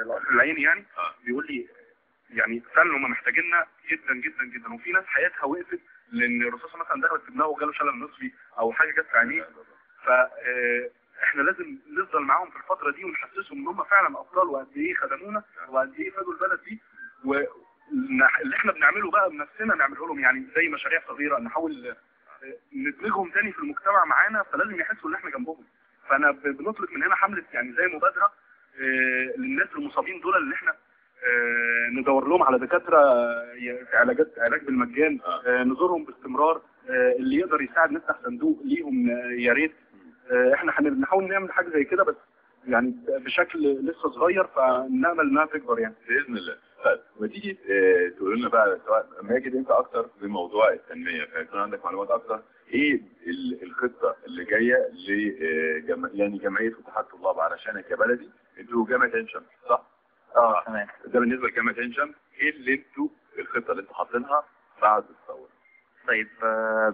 القصر العيني يعني. بيقول لي يعني فعلا هم محتاجيننا جدا جدا جدا، وفي ناس حياتها وقفت لان الرصاصة مثلا دخلت في دماغه وجاله شلل نصفي او حاجة جت في عينيه. فاحنا لازم نفضل معاهم في الفترة دي ونحسسهم ان هم فعلا ابطال، وقد ايه خدمونا وقد ايه فادوا البلد دي. واللي احنا بنعمله بقى بنفسنا نعمله لهم، يعني زي مشاريع صغيرة نحاول ندمجهم تاني في المجتمع معانا، فلازم يحسوا ان احنا جنبهم. فانا بنطلق من هنا حمله يعني زي مبادرة للناس المصابين دول، اللي احنا ندور لهم على دكاترة في علاجات، علاج بالمجان، نزورهم باستمرار، اللي يقدر يساعد نفتح صندوق ليهم يا ريت. احنا بنحاول نعمل حاجة زي كده، بس يعني بشكل لسه صغير، فنامل انها تكبر يعني باذن الله. طيب ما تيجي تقول لنا بقى، سواء ماجد انت اكتر في موضوع التنمية فيكون عندك معلومات اكتر، ايه الخطة اللي جاية يعني جمعية اتحاد طلاب علشانك يا بلدي؟ انتوا جامعه عين شمس صح؟ تمام. ده بالنسبة لجامعة عين شمس، ايه اللي انتوا الخطة اللي انتوا حاطينها بعد الثورة؟ طيب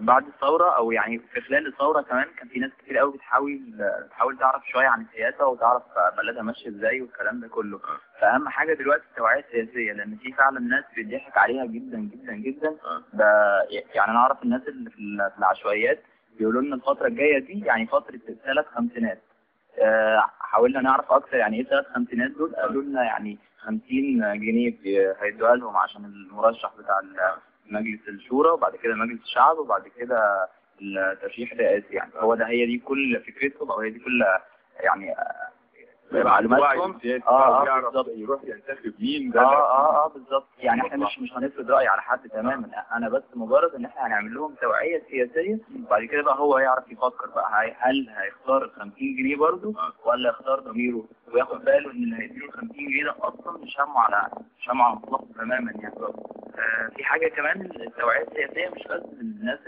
بعد الثورة او يعني في خلال الثورة كمان كان في ناس كتير قوي بتحاول تعرف شوية عن السياسة وتعرف بلدها ماشية ازاي والكلام ده كله. فاهم حاجة دلوقتي التوعية السياسية، لان في فعلا ناس بيضحك عليها جدا جدا جدا. ده يعني انا اعرف الناس اللي في العشوائيات بيقولوا لنا الفترة الجاية دي يعني فترة 3 خمسينات. حاولنا نعرف اكتر يعني ايه 3 خمسينات دول، قالوا لنا يعني 50 جنيه هيدوها لهم عشان المرشح بتاع مجلس الشورى، وبعد كده مجلس الشعب، وبعد كده الترشيح الرئاسي. يعني هو ده، هي دي كل فكرتهم، او هي دي كل يعني معلوماتهم. يعرف يروح ينتخب مين ده. بالظبط. يعني احنا مش هنفرض رأي على حد تماما، انا بس مجرد ان احنا هنعمل لهم توعية سياسية، وبعد كده بقى هو يعرف يفكر بقى هل هيختار 50 جنيه برضه ولا يختار ضميره، وياخد باله ان اللي هيديله 50 جنيه ده اصلا مش همه على مصلحته تماما يعني. في حاجة كمان، التوعية السياسية مش بس للناس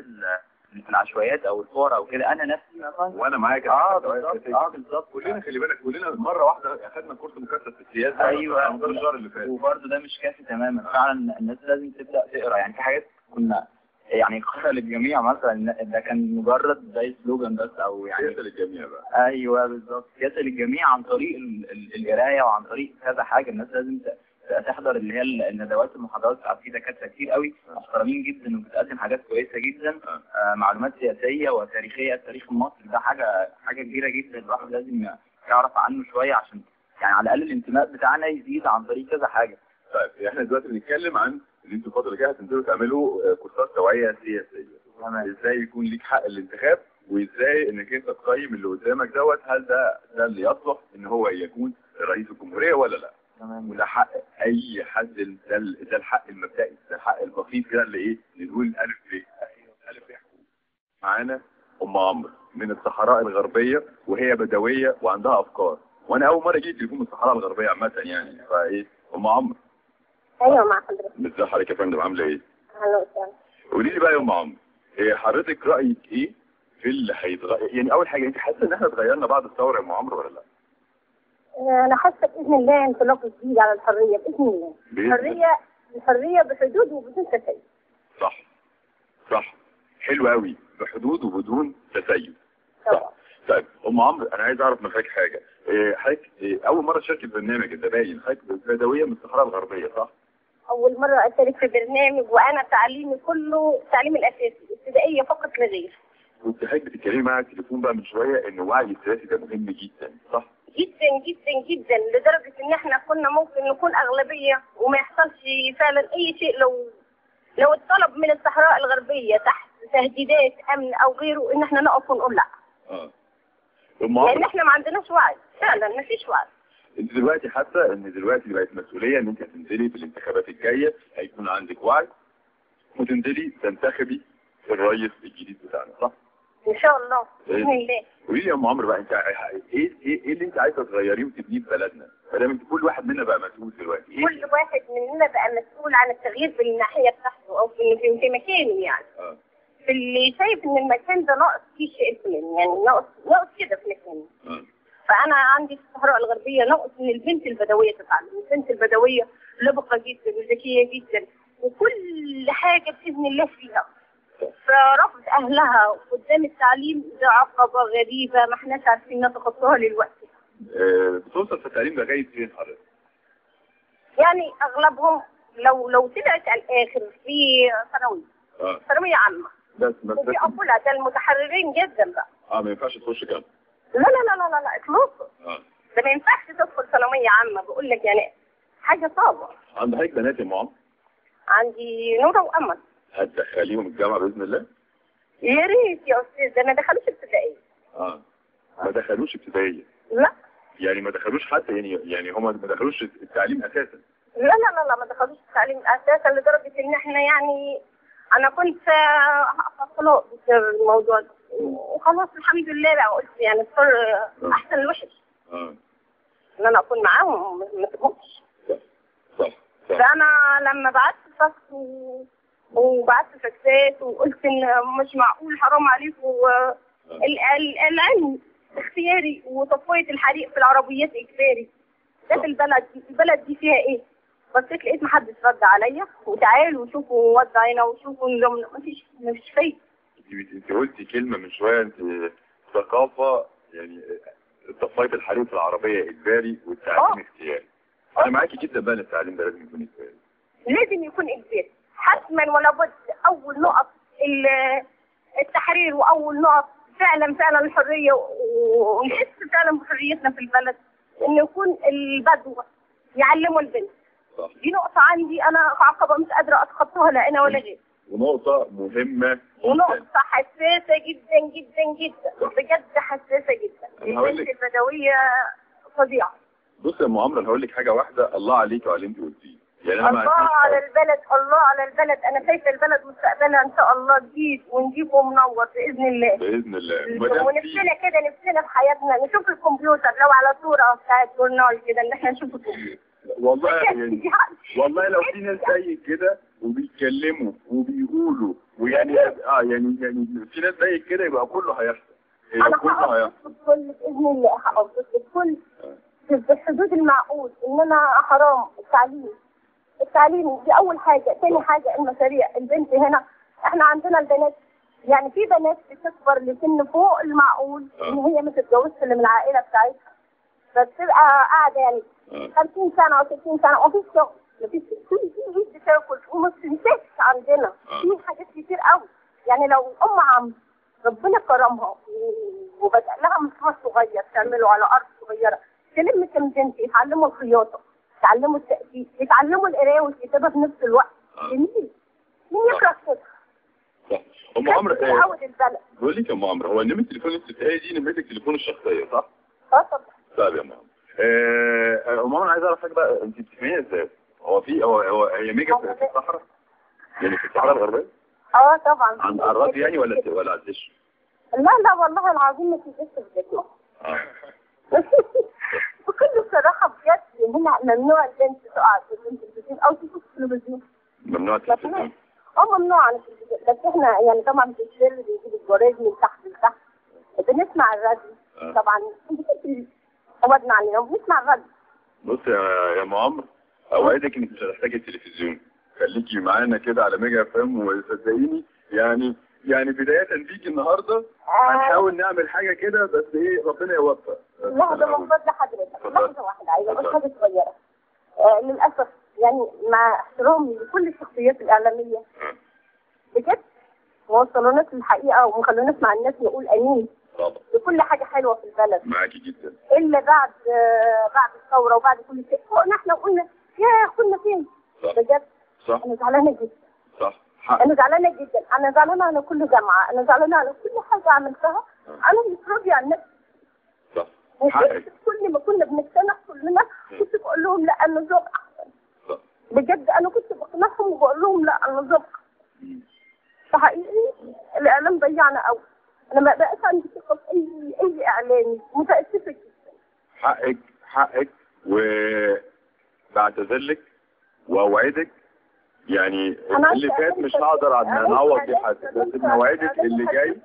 في العشوائيات او الفقراء او كده. انا نفسي مثلا وانا معاك. بالظبط. بالظبط، كلنا خلي بالك، كلنا مرة واحدة اخذنا كورس مكثف في السياسة. ايوه، على مدار الشهر اللي فات، وبرده ده مش كافي تماما. فعلا الناس لازم تبدا تقرا. يعني في حاجات كنا يعني قرأ للجميع مثلا، ده كان مجرد زي slogan بس، او يعني سياسة للجميع بقى. ايوه بالظبط، سياسة للجميع عن طريق القراية وعن طريق كذا حاجة. الناس لازم تحضر اللي هي الندوات المحاضرات بتاعت، في دكاترة كتير قوي محترمين جدا وبتقدم حاجات كويسة جدا، معلومات سياسية وتاريخية. التاريخ المصري ده حاجة كبيرة جدا، الواحد لازم يعرف عنه شوية عشان يعني على الاقل الانتماء بتاعنا يزيد عن طريق كذا حاجة. طيب احنا دلوقتي بنتكلم عن ان انتوا الفترة الجاية هتنزلوا تعملوا كورسات توعيه سياسية، ازاي يكون ليك حق الانتخاب، وازاي انك انت تقيم اللي قدامك دوت، هل ده اللي يصلح ان هو يكون رئيس الجمهورية ولا لا. تمام. وده حق اي حد، ده الحق المبدئي، ده الحق البسيط كده اللي ايه نقول الف ب. الف ب حقوق. معانا ام عمرو من الصحراء الغربية، وهي بدويه وعندها افكار، وانا اول مرة جيت تليفون من الصحراء الغربية عامة يعني. فايه ام عمرو؟ ايوه مع حضرتك. ازي حضرتك يا فندم، عامله ايه؟ اهلا وسهلا. قولي لي بقى يا ام عمرو، إيه حضرتك رايك ايه في اللي هيتغير؟ يعني اول حاجة، انت حاسه ان احنا اتغيرنا بعد الثورة يا ام عمرو ولا لا؟ انا حاسه باذن الله انطلاق جديد على الحرية باذن الله. الحرية، الحرية بحدود وبدون تسيب. صح صح، حلو قوي، بحدود وبدون تسيب. طبعا. طيب ام عمرو، انا عايز اعرف من حضرتك حاجة. حضرتك اول مرة تشاركي في برنامج ده باين، حضرتك بدويه من الصحراء الغربية صح؟ اول مرة اشارك في برنامج، وانا تعليمي كله التعليم الاساسي ابتدائية فقط لا غير. كنت حضرتك بتتكلمي معايا على التليفون بقى من شوية ان وعي السياسي ده مهم جدا صح؟ جدا جدا جدا، لدرجة ان احنا كنا ممكن نكون اغلبية وما يحصلش فعلا اي شيء لو الطلب من الصحراء الغربية تحت تهديدات امن او غيره، ان احنا نقف ونقول لا. لان احنا ما عندناش وعي فعلا، ما فيش وعي. انت دلوقتي حاسه ان دلوقتي بقت مسؤولية ان انت هتنزلي في الانتخابات الجاية، هيكون عندك وعي وتنزلي تنتخبي الرئيس الجديد بتاعنا صح؟ ان شاء الله باذن الله. قولي لي يا ام عمرو بقى، انت ايه ايه ايه اللي انت عايزه تغيريه وتبنيه في بلدنا؟ ما دام انت كل واحد منا بقى مسؤول دلوقتي. إيه؟ كل واحد مننا بقى مسؤول عن التغيير بالناحيه بتاعته او في مكانه يعني. في اللي شايف ان المكان ده ناقص فيه شيء الفلاني، يعني ناقص كده في مكانه. فانا عندي في الصحراء الغربية نقص ان البنت البدوية تتعلم، البنت البدوية لبقه جدا وذكيه جدا وكل حاجة باذن الله فيها. فرفض اهلها قدام التعليم ده عقبه غريبة ما احناش عارفين نتخطاها دلوقتي. بتوصل في التعليم لغاية فين حضرتك؟ يعني اغلبهم لو طلعت على الاخر في ثانوية. ثانوية عامة. بس وبيقفوا لها، ده المتحررين جدا بقى. ما ينفعش تخش جامعه. لا لا لا لا لا اطلاقا. ده ما ينفعش تدخل ثانوية عامة، بقول لك يعني حاجة صعبة. عند حضرتك بنات يا ام عمرو؟ عندي نوره وامل. هتدخليهم الجامعة باذن الله؟ يا ريت يا استاذ، ده ما دخلوش ابتدائية. ما دخلوش ابتدائية؟ لا. يعني ما دخلوش حتى يعني هم ما دخلوش التعليم اساسا؟ لا لا لا لا، ما دخلوش التعليم اساسا، لدرجة ان احنا يعني انا كنت هقف طلاق بسبب الموضوع ده، وخلاص الحمد لله بقى قلت يعني اضطر احسن الوحش. ان انا اكون معاهم ما اسيبهمش. صح. فانا لما بعت فاكس وبعت فاكسات وقلت ان مش معقول، حرام عليكم، العلم اختياري وتطفيه الحريق في العربيات اجباري. ده في البلد دي فيها ايه؟ بصيت لقيت محدش رد عليا، وتعالوا وشوفوا وضعنا وشوفوا نظامنا، مفيش فايده. انت قلتي كلمة من شوية، انت ثقافة يعني طفايه الحريق في العربية اجباري والتعليم اختياري. انا معاكي جدا بقى ان التعليم ده لازم يكون اجباري. لازم يكون اجباري حتما ولا بد. اول نقط التحرير واول نقط فعلا فعلا الحرية، ونحس فعلا بحريتنا في البلد، ان يكون البدو يعلموا البنت. صح. دي نقطة عندي انا عقبه مش قادرة اتخطاها لا انا ولا غيري. ونقطة مهمة، ونقطة حساسة جدا جدا جدا، بجد حساسة جدا. البنت البدوية فظيعة. بص يا ام عمرو، انا هقول لك حاجة واحدة، الله عليك وعلى اللي انت قلتيه. يعني انا الله على البلد، الله على البلد. انا شايفه البلد مستقبلها ان شاء الله جديد ونجيب ومنور باذن الله. باذن الله. ونفسنا كده، نفسنا في حياتنا نشوف الكمبيوتر لو على صوره بتاعت جورنال كده ان احنا نشوف الكمبيوتر. والله يعني والله لو في ناس زي كده وبيتكلموا وبيقولوا ويعني يعني في ناس زيك كده يبقى كله هيحصل. انا هقف الكل باذن الله، هقف الكل في الحدود المعقول. ان انا حرام التعليم دي اول حاجة. ثاني حاجة المشاريع. البنت هنا احنا عندنا البنات، يعني في بنات بتكبر لسن فوق المعقول ان هي ما تتجوزش اللي من العائلة بتاعتها، فبتبقى قاعدة يعني 50 سنة او 60 سنة ومفيش شغل، مفيش في ايد بتاكل وما بتنساش. عندنا في حاجات كتير قوي، يعني لو ام عم ربنا كرمها وبدأ لها مشروع صغير تعمله على ارض صغيرة، تلم كم بنت يتعلموا الخياطة، يتعلموا التأسيس، يتعلموا القراية والكتابة في نفس الوقت. جميل، مين يكره كده؟ صح. ام عمرو بقول لك يا ام عمرو، هو نمره التليفون اللي بتتقالي دي نمره التليفون الشخصية صح؟ اه طبعا. طيب يا ام عمرو، ام عمرو عايز اعرف حاجة بقى، انت بتسمعيها ازاي؟ هو في هو هي ميجا في الصحراء؟ يعني في الصحراء الغربية؟ اه طبعا. على الراديو يعني ولا على الدش؟ لا لا والله العظيم ما في دش في بيتنا. بكل صراحة بجد هنا ممنوع البنت تقعد قدام التلفزيون او تشوف التلفزيون. ممنوع التلفزيون؟ ممنوع عن التلفزيون، بس احنا يعني طبعا في السر بنجيب الجراج من تحت لتحت، بنسمع الراديو طبعا، عودنا عليه وبنسمع الراديو. بص يا ام عمرو، اوعدك انك مش هتحتاجي التلفزيون، خليكي معانا كده على ميجا اف ام، وصدقيني يعني بداية بيكي النهارده هنحاول نعمل حاجة كده، بس ايه ربنا يوفق. لحظة من فضل حضرتك، لحظة واحدة عايزة أقول حاجة صغيرة. للأسف يعني مع احترامي لكل الشخصيات الإعلامية بجد ما وصلوناش للحقيقة وما خلوناش مع الناس نقول أمين لكل حاجة حلوة في البلد. معاكي جدا. إلا بعد الثورة وبعد كل شيء فوقنا احنا وقلنا يا كنا فين؟ بجد صح. أنا زعلانة جدا. صح. أنا زعلانة جدا، أنا زعلانة على كل جامعة، أنا زعلانة على كل حاجة عملتها، أنا مش راضية عن نفسي. صح. كل ما كنا بنجتمع كلنا كنت بقول لهم لا النظام أحسن. صح. بجد أنا كنت بقنعهم وبقول لهم لا النظام أحسن. فحقيقي الإعلام ضيعنا قوي، أنا ما بقاش عندي ثقة في أي إعلامي، متأسفة جدا. حقك وبعتذر لك وأوعدك، يعني اللي فات مش هقدر نعوض بيه حد، بس بنوعدك اللي جاي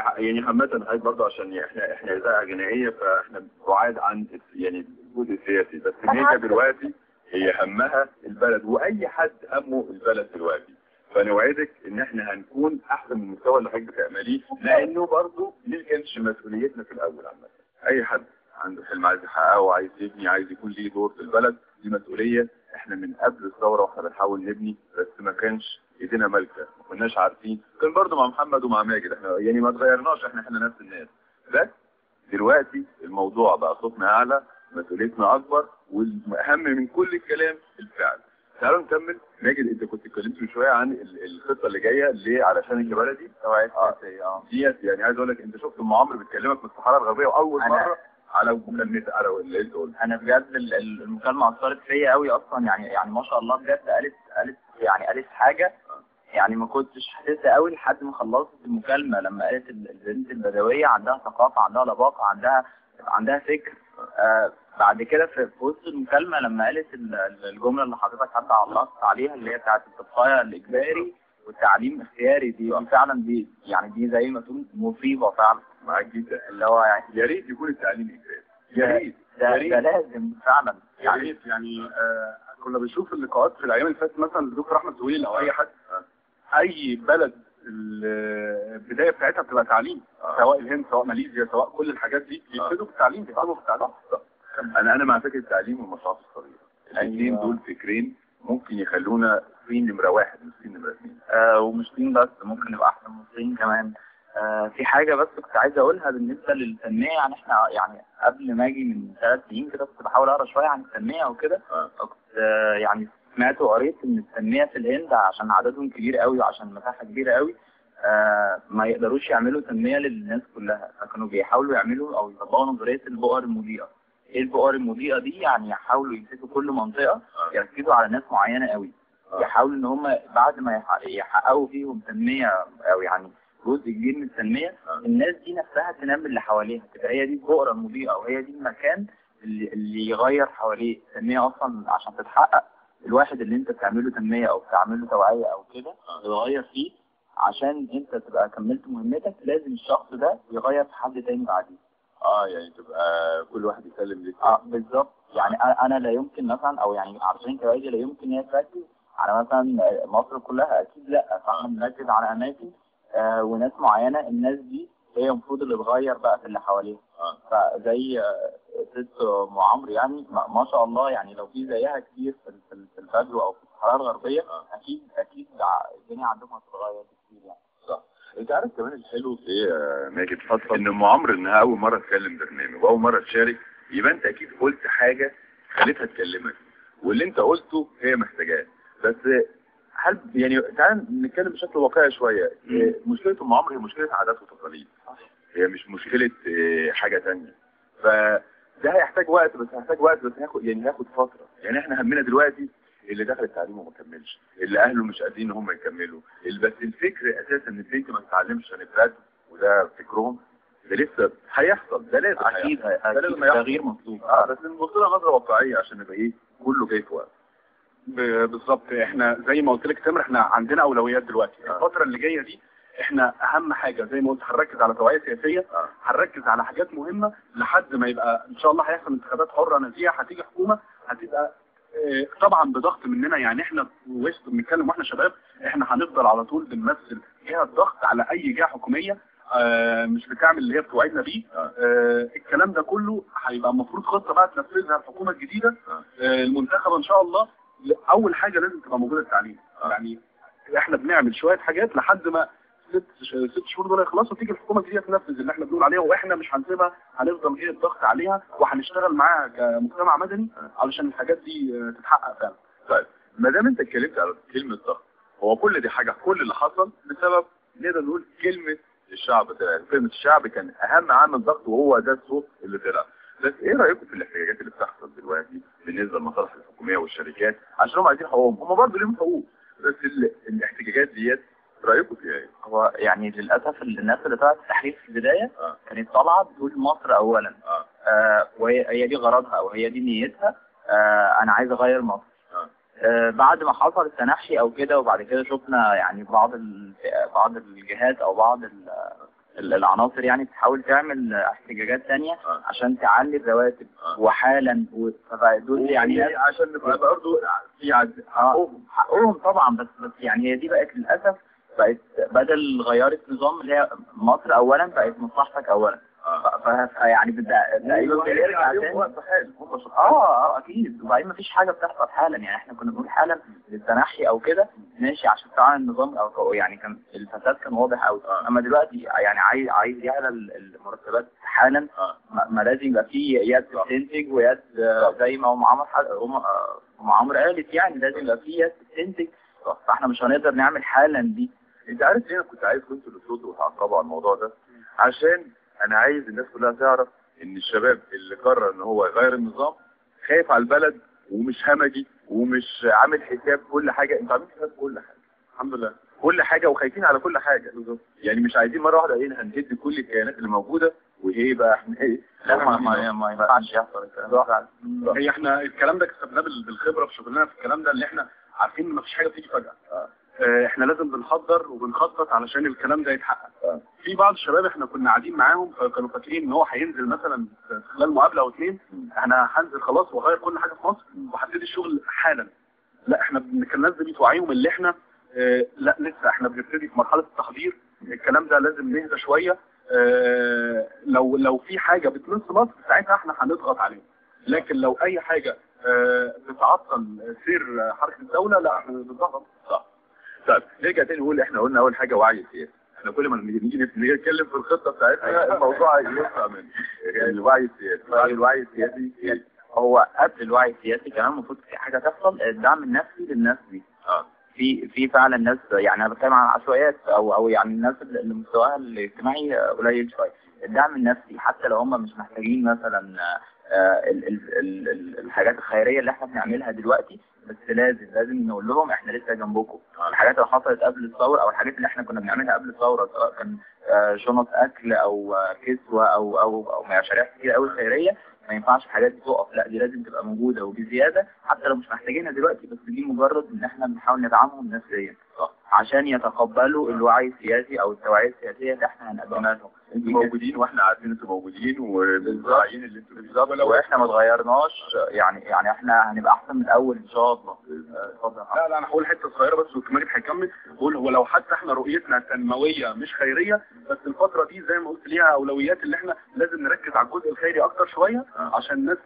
يعني عامة حضرتك برضه عشان احنا اذاعة غنائية، فاحنا بعاد عن يعني الجزء السياسي، بس ميجا دلوقتي هي همها البلد، واي حد همه البلد دلوقتي، فنوعدك ان احنا هنكون احسن من المستوى اللي حضرتك بتعمليه، لانه برضه دي كانتش مسؤوليتنا في الاول. عامة اي حد عنده حلم عايز يحققه، عايز يبني، عايز يكون ليه دور في البلد، دي مسؤولية. احنا من قبل الثورة واحنا بنحاول نبني، بس ما كانش ايدينا مالكه، ما كناش عارفين. كان برضو مع محمد ومع ماجد احنا يعني ما اتغيرناش، احنا نفس الناس، بس دلوقتي الموضوع بقى صوتنا اعلى، مسؤوليتنا اكبر، والاهم من كل الكلام الفعل. تعالوا نكمل. ماجد انت كنت اتكلمت من شوية عن الخطة اللي جاية ليه علشان البلدي ديت، يعني عايز اقول لك انت شفت ام عمرو بتكلمك من الصحراء الغربية واول مرة على مكالمة على اللي انت قلته. انا بجد المكالمة اثرت فيا قوي اصلا، يعني ما شاء الله بجد قالت يعني قالت حاجة يعني ما كنتش حاسسها قوي لحد ما خلصت المكالمة، لما قالت البنت البدوية عندها ثقافة، عندها لباقه، عندها فكر. بعد كده في وسط المكالمة لما قالت الجملة اللي حضرتك حتى علقت عليها اللي هي بتاعت التضحية الاجباري والتعليم اختياري، دي فعلا دي يعني دي زي ما تقول مصيبة فعلا. معاك جدا، اللي هو يعني يا ريت يكون التعليم اجباري، يا ريت ده لازم فعلا. يا ريت يعني كنا بنشوف اللقاءات في الايام اللي فاتت مثلا لدكتور احمد زويل او اي حد، اي بلد البداية بتاعتها بتبقى تعليم، سواء الهند سواء ماليزيا سواء كل الحاجات دي بيبتدوا بالتعليم، بيبتدوا بالتعليم. انا مع فكرة التعليم والمشروعات الصغيرة، الاثنين دول فكرين ممكن يخلونا صين نمره 1 مش صين نمره 2. ومش صين بس، ممكن نبقى احسن من الصين كمان. في حاجة بس كنت عايز اقولها بالنسبة للتنمية، يعني احنا يعني قبل ما اجي من 3 سنين كده كنت بحاول اقرا شوية عن التنمية وكده، كنت يعني سمعت وقريت ان التنمية في الهند عشان عددهم كبير قوي وعشان مساحة كبيرة قوي ما يقدروش يعملوا تنمية للناس كلها، فكانوا بيحاولوا يعملوا او يطبقوا نظرية البؤر المضيئة. ايه البؤر المضيئة دي؟ يعني يحاولوا يمسكوا كل منطقة يركزوا على ناس معينة قوي، يحاولوا ان هم بعد ما يحققوا فيهم تنمية او يعني جزء كبير من التنمية، الناس دي نفسها تنمي اللي حواليها، تبقى هي دي البؤره المضيئة وهي دي المكان اللي يغير حواليه. التنمية اصلا عشان تتحقق الواحد اللي انت بتعمله تنمية او بتعمله توعيه او كده تغير فيه، عشان انت تبقى كملت مهمتك لازم الشخص ده يغير في حد تاني بعديه. يعني تبقى كل واحد يسلم ليه. بالظبط. يعني انا لا يمكن مثلا، او يعني عشان كواجه لا يمكن ان هي تركز على مثلا مصر كلها، اكيد لا. فاحنا بنركز على اماكن وناس معينة، الناس دي هي المفروض اللي تغير بقى في اللي حواليها. فزي ست ام عمرو يعني ما شاء الله، يعني لو في زيها كتير في البدو او في الصحراء الغربية اكيد الدنيا عندهم هتتغير كتير يعني. صح. انت عارف كمان الحلو في ايه يا ماجد؟ ان ام عمرو انها اول مرة تكلم برنامج واول مرة تشارك، يبقى انت اكيد قلت حاجة خليتها تكلمك، واللي انت قلته هي محتاجاه. بس هل يعني تعال نتكلم بشكل واقعي شوية. مشكلة ام عمرو هي مشكلة عادات وتقاليد، هي مش مشكلة حاجة ثانية. فده هيحتاج وقت، بس هيحتاج وقت، بس هياخد يعني هياخد فترة. يعني احنا همنا دلوقتي اللي دخل التعليم وما كملش، اللي اهله مش قادرين ان هم يكملوا، بس الفكر اساسا ان البنت ما تتعلمش عشان البلد، وده فكرهم، ده لسه هيحصل، ده لازم اكيد تغيير مطلوب. بس نبص لها نظره واقعية عشان نبقى ايه كله جاي في وقت. بالظبط. احنا زي ما قلت لك تامر، احنا عندنا اولويات دلوقتي. الفترة اللي جاية دي احنا اهم حاجة زي ما قلت هنركز على توعيه سياسية، هنركز على حاجات مهمة لحد ما يبقى ان شاء الله هيحصل انتخابات حره نزيهة، هتيجي حكومة هتبقى طبعا بضغط مننا. يعني احنا وسط بنتكلم واحنا شباب، احنا هنفضل على طول بنمثل جهة ضغط على اي جهة حكومية مش بتعمل اللي هي بتوعدنا بيه. الكلام ده كله هيبقى المفروض خطه بقى تنفذها الحكومة الجديدة المنتخبه ان شاء الله. اول حاجة لازم تبقى موجودة التعليم. يعني احنا بنعمل شوية حاجات لحد ما 6 شهور دول يخلصوا، تيجي الحكومة الجديدة تنفذ اللي احنا بنقول عليها، واحنا مش هنسيبها، هنفضل ايه الضغط عليها وهنشتغل معاها كمجتمع مدني علشان الحاجات دي تتحقق فعلا. طيب ما دام انت اتكلمت على كلمة ضغط، هو كل دي حاجة، كل اللي حصل بسبب نقدر نقول كلمة الشعب طلع. كلمة الشعب كان اهم عامل ضغط، وهو ده الصوت اللي طلع. بس ايه رايكم في الاحتجاجات اللي بتحصل دلوقتي بالنسبة للمصالح الحكومية والشركات؟ عشان هم عايزين حقوقهم، هم برضه ليهم حقوق، بس الاحتجاجات ديت رايكم فيها ايه؟ هو يعني للاسف الناس اللي طلعت التحرير في البداية كانت طالعه بتقول مصر اولا، وهي دي غرضها وهي دي نيتها، انا عايز اغير مصر. بعد ما حصل التنحي او كده، وبعد كده شفنا يعني بعض الجهات او بعض العناصر يعني بتحاول تعمل احتجاجات ثانية عشان تعلي الرواتب وحالا، فدول يعني عشان نبقى برضه في حقهم طبعا. بس يعني هي دي بقت للاسف، بقت بدل غيرت نظام اللي هي مصر اولا بقت مصلحتك اولا. يعني تقريبا بيرجع تاني. اكيد. وبعدين مفيش حاجة بتحصل حالا، يعني احنا كنا بنقول حالا للتنحي او كده ماشي عشان فعلا النظام او يعني كان الفساد كان واضح قوي. اما دلوقتي يعني عايز يعلى المرتبات حالا، ما لازم يبقى في يد بتنتج ويد زي ما ام عمرو قالت، يعني لازم يبقى في يد بتنتج، فاحنا مش هنقدر نعمل حالا دي. انت عارف ليه انا كنت عايز كنتوا اللي تردوا وتعقبوا على الموضوع ده؟ عشان انا عايز الناس كلها تعرف ان الشباب اللي قرر ان هو يغير النظام خايف على البلد، ومش همجي ومش عامل حساب كل حاجة. انتوا عاملين حساب كل حاجة الحمد لله، كل حاجة، وخايفين على كل حاجة بالظبط. يعني مش عايزين مرة واحدة ايه هنهد كل الكيانات اللي موجودة وايه بقى احنا ايه. لا ما ينفعش يحصل الكلام ده. هي احنا الكلام ده كسبناه بالخبرة في شغلنا في الكلام ده، اللي احنا عارفين ان مفيش حاجة بتيجي فجاة. احنا لازم بنحضر وبنخطط علشان الكلام ده يتحقق. في بعض الشباب احنا كنا قاعدين معاهم فكانوا فاكرين ان هو هينزل مثلا خلال مقابله او اتنين، انا هنزل خلاص واغير كل حاجة في مصر وهبتدي الشغل حالا. لا احنا الناس دي بتوعيهم اللي احنا لا لسه احنا بنبتدي في مرحلة التحضير، الكلام ده لازم نهدى شوية. لو في حاجة بتمس مصر ساعتها احنا هنضغط عليهم، لكن لو اي حاجة بتعطل سير حركة الدولة لا احنا بنضغط. صح. طيب نرجع تاني نقول احنا قلنا اول حاجة وعي سياسي. احنا كل ما نيجي نتكلم في الخطة بتاعتنا الموضوع يطلع من الوعي السياسي. بعد الوعي السياسي هو قبل الوعي السياسي كمان المفروض في حاجة تحصل، الدعم النفسي للناس دي. في فعلا ناس، يعني انا بتكلم عن العشوائيات او يعني الناس اللي مستواها الاجتماعي قليل شوية، الدعم النفسي حتى لو هم مش محتاجين مثلا الحاجات الخيرية اللي احنا بنعملها دلوقتي، بس لازم نقول لهم احنا لسه جنبكم. الحاجات اللي حصلت قبل الثورة او الحاجات اللي احنا كنا بنعملها قبل الثورة، سواء كان شنط اكل او كسوه او او او مشاريع كتير قوي خيرية، ما ينفعش الحاجات دي تقف، لا دي لازم تبقى موجودة وبزياده حتى لو مش محتاجينها دلوقتي، بس دي مجرد ان احنا بنحاول ندعمهم نفسيا عشان يتقبلوا الوعي السياسي او التوعية السياسية اللي احنا هنقدمها لهم. انتوا موجودين واحنا عارفين انتوا موجودين ومراعيين اللي انتوا بالظبط، لو احنا ما اتغيرناش يعني احنا هنبقى احسن من الاول ان شاء الله. اتفضل. لا انا هقول حتة صغيرة بس وكمال هيكمل. بقول هو لو حتى احنا رؤيتنا تنموية مش خيرية، بس الفترة دي زي ما قلت ليها اولويات اللي احنا لازم نركز على الجزء الخيري اكتر شوية عشان الناس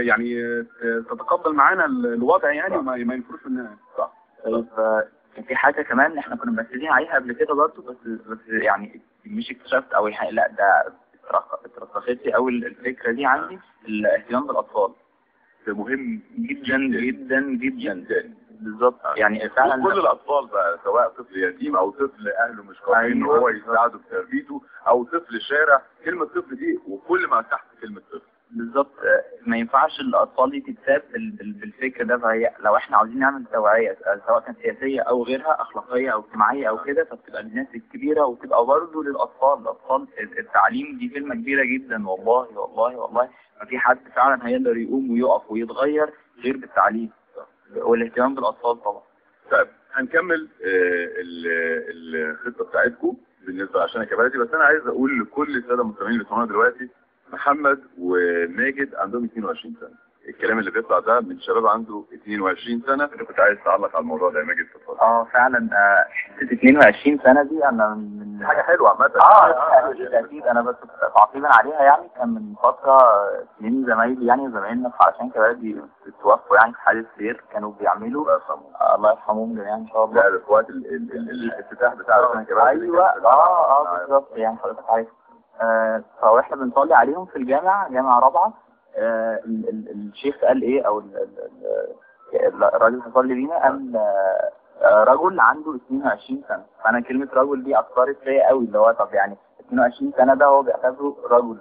يعني تتقبل معانا الوضع يعني وما ينفروش مننا. صح. طيب كان في حاجة كمان احنا كنا مركزين عليها قبل كده برضه، بس يعني مش اكتشفت او لا ده اترسخت لي قوي الفكرة دي عندي، الاهتمام بالاطفال ده مهم جدا جدا جدا. بالظبط يعني فعلا كل الاطفال بقى، سواء طفل يتيم او طفل اهله مش قادرين ان هو يساعده في تربيته او طفل شارع. كلمة طفل دي وكل ما تحت كلمة طفل بالظبط، ما ينفعش الاطفال دي تتساب بالفكر ده. فهي لو احنا عاوزين نعمل توعيه سواء كانت سياسية او غيرها، اخلاقية او اجتماعية او كده، فبتبقى للناس الكبيرة وتبقى برضه للاطفال. الاطفال التعليم دي كلمة كبيرة جدا، والله والله والله ما في حد فعلا هيقدر يقوم ويقف ويتغير غير بالتعليم والاهتمام بالاطفال طبعا. طيب هنكمل الخطة بتاعتكم بالنسبة عشان كبلدي، بس انا عايز اقول لكل السادة المستمعين اللي بيسمعونا دلوقتي، محمد وماجد عندهم 22 سنة. الكلام اللي بيطلع ده من شباب عنده 22 سنة. انت كنت عايز تعلق على الموضوع ده يا ماجد؟ اتفضل. فعلا حتة 22 سنة دي انا من حاجة حلوة عامة. اكيد انا بس تعقيبا عليها، يعني كان من فترة اثنين زمايلي يعني زمايلنا في عشان كبلدي اتوفوا يعني في حادث سير، كانوا بيعملوا الله يرحمهم جميعا ان شاء الله. ده في وقت الافتتاح بتاع عشان كبلدي. ايوه بالظبط، يعني حضرتك عارف. فاحنا بنصلي عليهم في الجامع، جامع رابعه. الشيخ قال ايه، او الراجل اللي صلي بينا قال رجل عنده 22 سنة. فانا كلمة رجل دي اثرت فيا قوي، اللي هو طب يعني 22 سنة ده هو بيعتبره رجل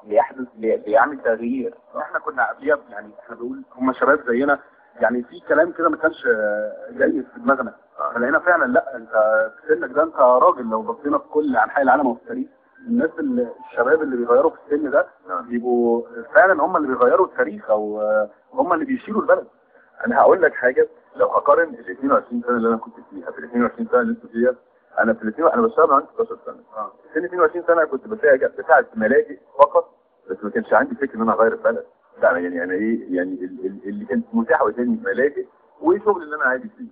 بيحدث بيعمل تغيير. احنا كنا قبليها يعني احنا بنقول هم شباب زينا، يعني في كلام كده ما كانش جاي في دماغنا، فلقينا فعلا لا انت في سنك ده انت راجل. لو بصينا في كل انحاء العالم وفي التاريخ، الناس الشباب اللي بيغيروا في السن ده بيبقوا فعلا هم اللي بيغيروا التاريخ او هم اللي بيشيلوا البلد. انا هقول لك حاجة، لو اقارن ال 22 سنة اللي انا كنت فيها في ال 22 سنة اللي انتوا فيها، انا في الاثنين انا بشتغل عندي 16 سنة. سن 22 سنة كنت بساعد في ملاجئ فقط، بس ما كانش عندي فكرة ان انا اغير البلد. لا يعني انا ايه يعني اللي كانت متاحة قدامي ملاجئ وشغل اللي انا عادي فيه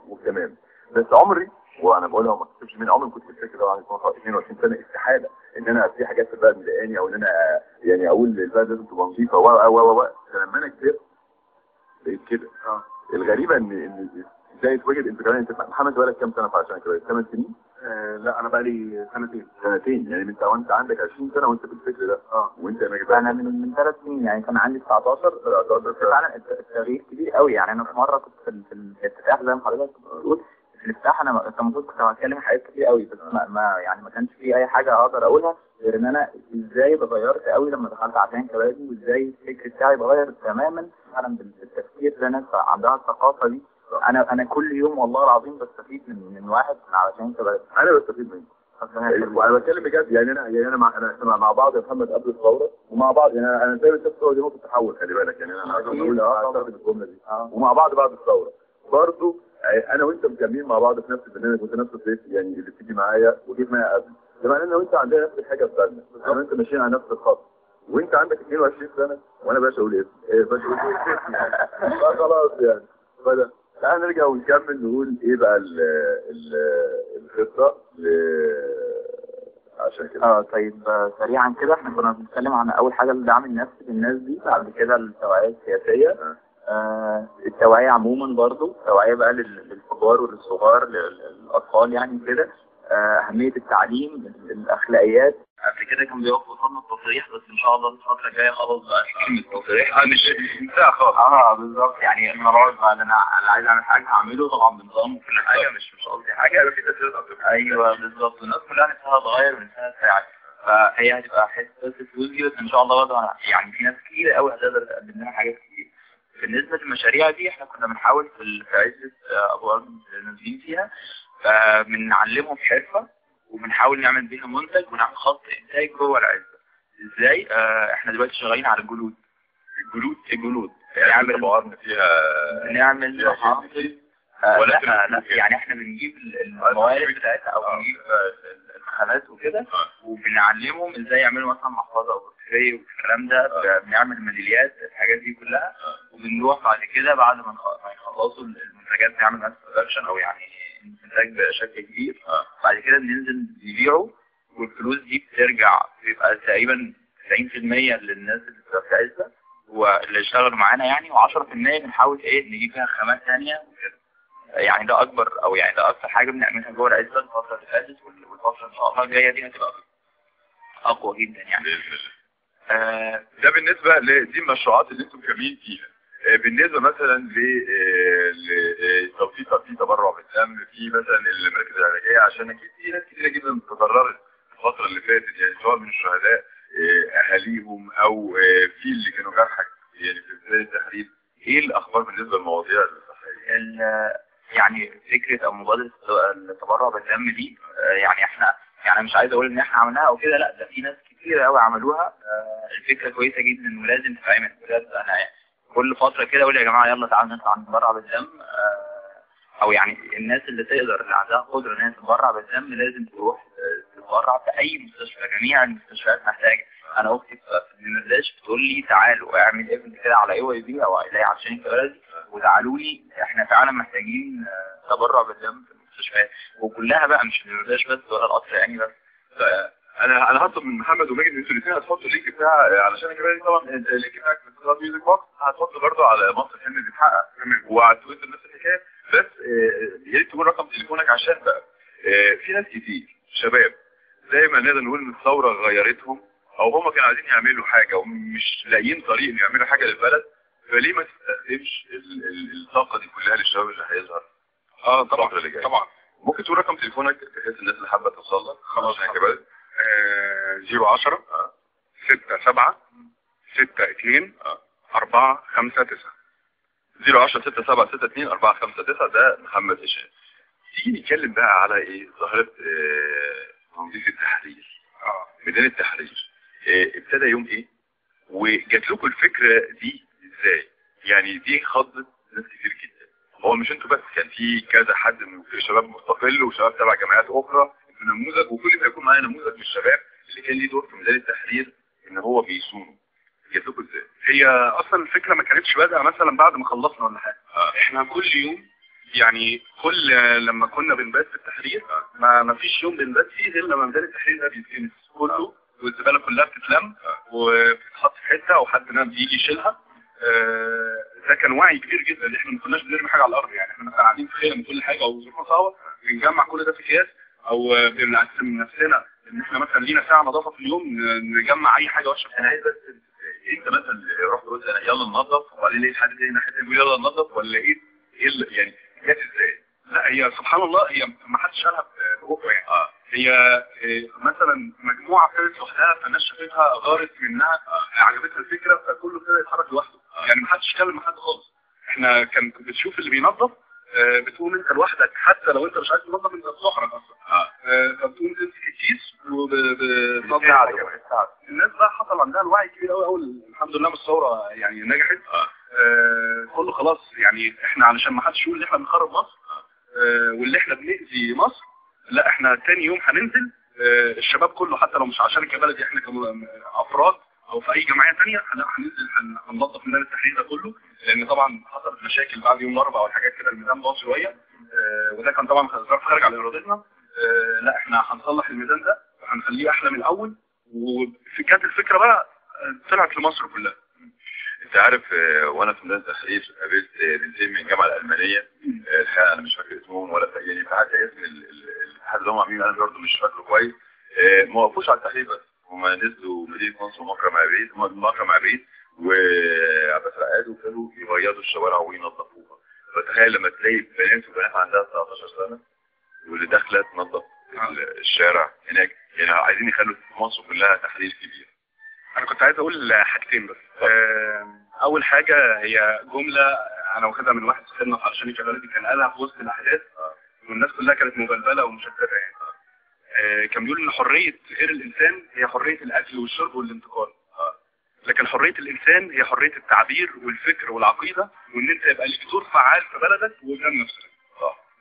وتمام. بس عمري، وانا بقولها وما اكتبش من عمري كنت بالفكرة ده عندي 22 سنة استحالة ان انا في حاجات في البلد مضايقاني او ان انا يعني اقول البلد لازم تبقى نظيفة و و و لما انا كبرت بقيت كده. الغريبة ان ازاي اتوجد. انت كمان انت محمد بقالك كام سنة عشان كده؟ 8 سنين؟ لا انا بقالي سنتين. سنتين يعني انت وانت عندك 20 سنة وانت بالفكر ده. وانت يا ماجد؟ انا من 3 سنين يعني، كان عندي 19. فعلا التغيير كبير قوي. يعني انا في مرة كنت في الافتتاح زي ما حضرتك بتقول، في الافتتاح انا كان المفروض كنت هتكلم حاجات كتير قوي، بس ما يعني ما كانش في اي حاجة اقدر اقولها غير ان انا ازاي اتغيرت قوي لما دخلت عشان كبلدي، وازاي الفكر بتاعي اتغير تماما فعلا بالتفكير ده. ناس عندها الثقافة دي. انا كل يوم والله العظيم بستفيد من واحد من علشان كبلدي. انا بستفيد منه وانا بتكلم بجد. يعني انا انا مع بعض يا محمد قبل الثورة ومع بعض، يعني انا زي ما شفت الثورة دي نقطة تحول، خلي بالك. يعني انا عايز اقول استخدم الجملة دي. ومع بعض بعد الثورة برضه انا وانت مكملين مع بعض في نفس البرنامج، وانت نفس الضيف يعني اللي بتيجي معايا وجيت معايا قبل. ده معناه ان وانت عندنا نفس الحاجة في بالنا، انا وانت ماشيين على نفس الخط، وانت عندك 22 سنة وانا باش اقول ايه باش اقول ايه يعني. فخلاص يعني فده تعال نرجع ونكمل نقول ايه بقى الخطة عشان كده. طيب سريعا كده احنا كنا بنتكلم عن اول حاجة الدعم النفسي للناس دي، بعد كده التوعية السياسية، التوعية عموما برضو، التوعية بقى للكبار وللصغار للاطفال يعني كده، اهمية التعليم، الاخلاقيات. قبل كده كان بيقف قصادنا التصريح، بس ان شاء الله الفترة الجاية خلاص بقى كلمة التصريح مش انتهى خالص. بالظبط. يعني خلاص بقى انا اللي عايز اعمل حاجة هعمله طبعا بنظام وكل حاجة، مش قصدي حاجة، يبقى في تسهيلات اكتر. ايوه بالظبط، الناس كلها نفسها تغير ونفسها تساعد، فهي هتبقى حتة فلوس دي، بس ان شاء الله برضه يعني في ناس كتير قوي هتقدر تقدم لنا حاجات كتير. بالنسبة للمشاريع دي احنا كنا بنحاول في عزه ابو ارض نازلين فيها، فبنعلمهم حرفه وبنحاول نعمل بيها منتج ونعمل خط انتاج جوه العزبة. ازاي؟ احنا دلوقتي شغالين على الجلود. الجلود؟ الجلود نعمل بعض فيها، نعمل محافظ. لا لا، يعني احنا بنجيب الموارد بتاعتها او بنجيب الخامات وكده، وبنعلمهم ازاي يعملوا مثلا محفظة او بورتفيه والكلام ده. بنعمل ميداليات، الحاجات دي كلها. وبنروح بعد كده بعد ما يخلصوا المنتجات نعمل mass production او يعني انتاج بشكل كبير. بعد كده بننزل نبيعه، والفلوس دي بترجع بيبقى تقريبا 90% للناس اللي في العزبة واللي اشتغلوا معانا يعني، و10% بنحاول ايه نجيب فيها خامات ثانية وكده. يعني ده اكبر او يعني ده اكتر حاجة بنعملها جوه العزبة الفترة اللي فاتت، والفترة ان شاء الله الجاية دي هتبقى اقوى جدا يعني باذن الله. ده بالنسبة لدي المشروعات اللي انتم كاملين فيها. بالنسبة مثلا لتوثيق في تبرع بالدم، في مثلا المراكز العلاجية، عشان اكيد في ناس كتيرة جدا تضررت الفترة اللي فاتت، يعني سواء من الشهداء اهاليهم او في اللي كانوا جرحى يعني في بداية التحرير. ايه الاخبار بالنسبة للمواضيع الصحية؟ يعني فكرة او مبادرة التبرع بالدم دي، يعني احنا يعني مش عايز اقول ان احنا عملناها او كده، لا ده في ناس كتير قوي عملوها. الفكرة كويسة جدا ولازم تتعمل بجد. انا كل فترة كده اقول يا جماعة يلا تعالوا نطلع نتبرع بالدم، او يعني الناس اللي تقدر اللي عندها قدرة انها تتبرع بالدم لازم تروح تتبرع في اي مستشفى. جميع المستشفيات محتاجة. انا اختي في الدمرداش بتقول لي تعالوا اعمل event كده على AYB او على عشان البلدي، وتعالوا لي احنا فعلا محتاجين تبرع بالدم في المستشفيات وكلها بقى، مش الدمرداش بس ولا القصر يعني بس. انا هطلب من محمد وماجد انتوا الاثنين هتحطوا ال link بتاع علشان الكباري، طبعا ال link بتاعك في Music Box هتحطه برده على مصر حلم بيتحقق، وعلى تويتر نفس الحكاية. بس يا ريت تقول رقم تليفونك عشان بقى في ناس كتير شباب زي ما نقدر نقول ان الثورة غيرتهم، او هم كانوا عايزين يعملوا حاجة ومش لاقيين طريق ان يعملوا حاجة للبلد، فليه ما تستخدمش الطاقة دي كلها للشباب اللي هيظهر؟ طبعا اللي جاي. طبعا ممكن تقول رقم تليفونك بحيث الناس اللي حابة توصل لك. خلاص عشان كده 010 6 7 6 2 4 5 9. 010 6 7 6 2 4 5 9. ده محمد هشام. تيجي نتكلم بقى على ايه ظاهره تنظيف التحرير. ميدان التحرير ابتدى يوم ايه، وجات لكم الفكرة دي ازاي؟ يعني دي خضت ناس كتير جدا. هو مش انتوا بس، كان في كذا حد من شباب مستقل وشباب تبع جمعيات اخرى، انتوا نموذج، وكل ما يكون معايا نموذج من الشباب اللي كان ليه دور في ميدان التحرير ان هو بيصونه. جات لكم ازاي؟ هي اصلا الفكرة ما كانتش بادئه مثلا بعد ما خلصنا ولا حاجة. احنا كل يوم يعني كل لما كنا بنبات في التحرير ما فيش يوم بنبات فيه غير لما ميدان التحرير ده بيتكنس كله، والزباله كلها بتتلم وبتتحط في حتة وحد بيجي يشيلها. ده كان وعي كبير جدا. احنا ما كناش بنرمي حاجة على الارض، يعني احنا مثلا قاعدين في خيمة من كل حاجة او ظروفنا صعبة بنجمع كل ده في اكياس، او بنقسم نفسنا ان احنا مثلا لينا ساعة نظافة في اليوم نجمع اي حاجة وحشة. انا عايز بس انت مثلا رحت قلت انا يلا ننظف، وبعدين لقيت حد تاني ناحية بيقول يلا ننظف، ولا ايه يعني جت ازاي؟ لا هي سبحان الله هي ما حدش قالها ببقه يعني. هي مثلا مجموعة ابتدت لوحدها، فالناس شافتها غارت منها، عجبتها الفكرة، فكله ابتدى يتحرك لوحده. يعني ما حدش اتكلم مع حد خالص. احنا كان بتشوف اللي بينظف، بتقوم انت لوحدك حتى لو انت مش عايز تنظف انت بتحرج اصلا. فبتقوم تمسك الكيس وبتنظف. الناس بقى حصل عندها الوعي كبير قوي اول، الحمد لله من الثورة يعني نجحت. كله خلاص يعني احنا علشان ما حدش يقول ان احنا بنخرب مصر واللي احنا بنأذي مصر، لا احنا تاني يوم هننزل الشباب كله، حتى لو مش عشان كبلدي احنا كافراد او في اي جمعية ثانية هننزل هننظف ميدان التحرير ده كله، لان طبعا حصلت مشاكل بعد يوم الاربعاء والحاجات كده، الميدان باظ شوية، وده كان طبعا ظرف خارج على ارادتنا. لا احنا هنصلح الميدان ده وهنخليه احلى من الاول. وكانت الفكرة بقى طلعت لمصر كلها. انت عارف وانا في ميدان التحرير قابلت بنتين من الجامعة الالمانية، الحقيقة انا مش فاكر اسمهم ولا يعني حتى اسم الاتحاد اللي هم عاملينه انا برضه مش فاكره كويس. ما وقفوش على التحرير بس، هم نزلوا مدينة نصر ومكرم عبيد، مكرم عبيد وعباس العقاد، وابتدوا يبيضوا الشوارع وينظفوها. فتخيل لما تلاقي بنات وبنات عندها 19 سنة واللي داخله تنظف الشارع هناك، يعني عايزين يخلوا مصر كلها تحرير كبير. انا كنت عايز اقول حاجتين بس. اول حاجة هي جملة انا واخدها من واحد صاحبنا في عشان كبلدي، كان قالها في وسط الاحداث والناس كلها كانت مبلبله ومشتته يعني. كان بيقول ان حرية غير الانسان هي حرية الاكل والشرب والانتقال. لكن حرية الانسان هي حرية التعبير والفكر والعقيدة، وان انت يبقى ليك دور فعال في بلدك وقدام نفسك.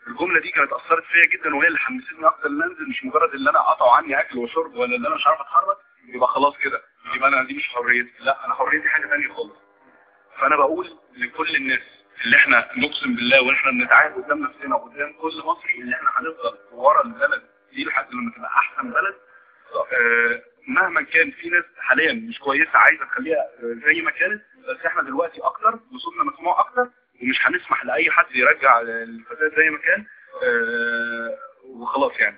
الجملة دي كانت اثرت فيا جدا، وهي اللي حمستني اكتر ان انزل، مش مجرد ان انا قطعوا عني اكل وشرب ولا ان انا مش عارف اتحرك يبقى خلاص كده، يبقى انا دي مش حريتي، لا انا حريتي حاجة ثانية خالص. فانا بقول لكل الناس اللي احنا نقسم بالله واحنا بنتعاهد قدام نفسنا وقدام كل مصري اللي احنا هنفضل ورا البلد دي لحد لما تبقى احسن بلد. مهما كان في ناس حاليا مش كويسة عايزه تخليها زي ما كانت، بس احنا دلوقتي اكتر وصوتنا مسموع اكتر، ومش هنسمح لاي حد يرجع الفساد زي ما كان. وخلاص يعني.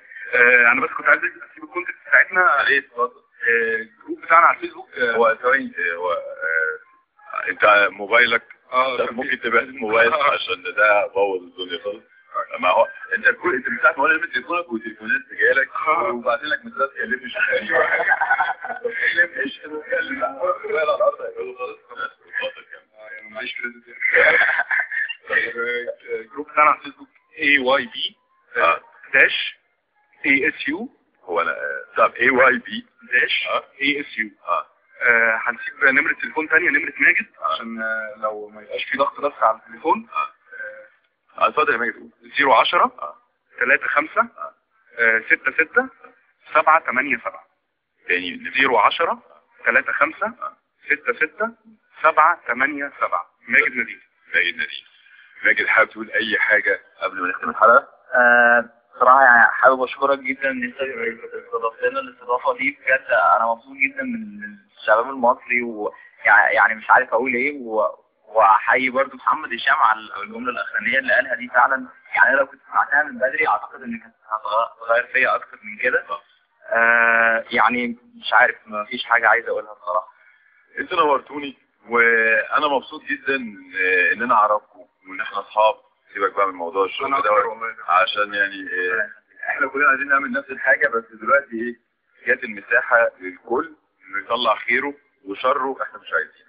انا بس كنت عايز اسيب ال contact بتاعتنا، ال group بتاعنا على الفيسبوك. هو ثواني، هو انت موبايلك ممكن تبعد الموبايل عشان ده بوظ الدنيا خالص. ما هو انت كل انت من ساعة ما قلت تليفونك وتليفونات جاية وبعدين لك مسات كلمني مش ايش اتكلم على الارض هيقولوا خالص. اتفضل كمل. معيش credit. ال group بتاعنا على الفيسبوك AYB dash ASU. هو انا طب AYB dash ASU. هنسيب نمرة تليفون تانية، نمرة ماجد، عشان لو ما يبقاش في ضغط بس على التليفون. اتفضل يا ماجد. 010 35 66 787. تاني 010 35 66 787. ماجد نديم. ماجد نديم. ماجد، حابب تقول اي حاجة قبل ما نختم الحلقة؟ صراحة يعني حابب اشكرك جدا ان انت استضفتنا الاستضافة دي، بجد انا مبسوط جدا من الشباب المصري، ويعني مش عارف اقول ايه، واحيي برضو محمد هشام على الجملة الاخرانية اللي قالها دي فعلا. يعني انا لو كنت سمعتها من بدري اعتقد ان كانت هتغير فيا اكتر من كده. يعني مش عارف، ما فيش حاجة عايز اقولها بصراحة. انتوا نورتوني، وانا مبسوط جدا ان انا اعرفكم وان احنا اصحاب. سيبك بقى من موضوع الشغل ده، عشان يعني احنا كلنا عايزين نعمل نفس الحاجة، بس دلوقتي ايه جت المساحة للكل انه يطلع خيره وشره، احنا مش عايزين.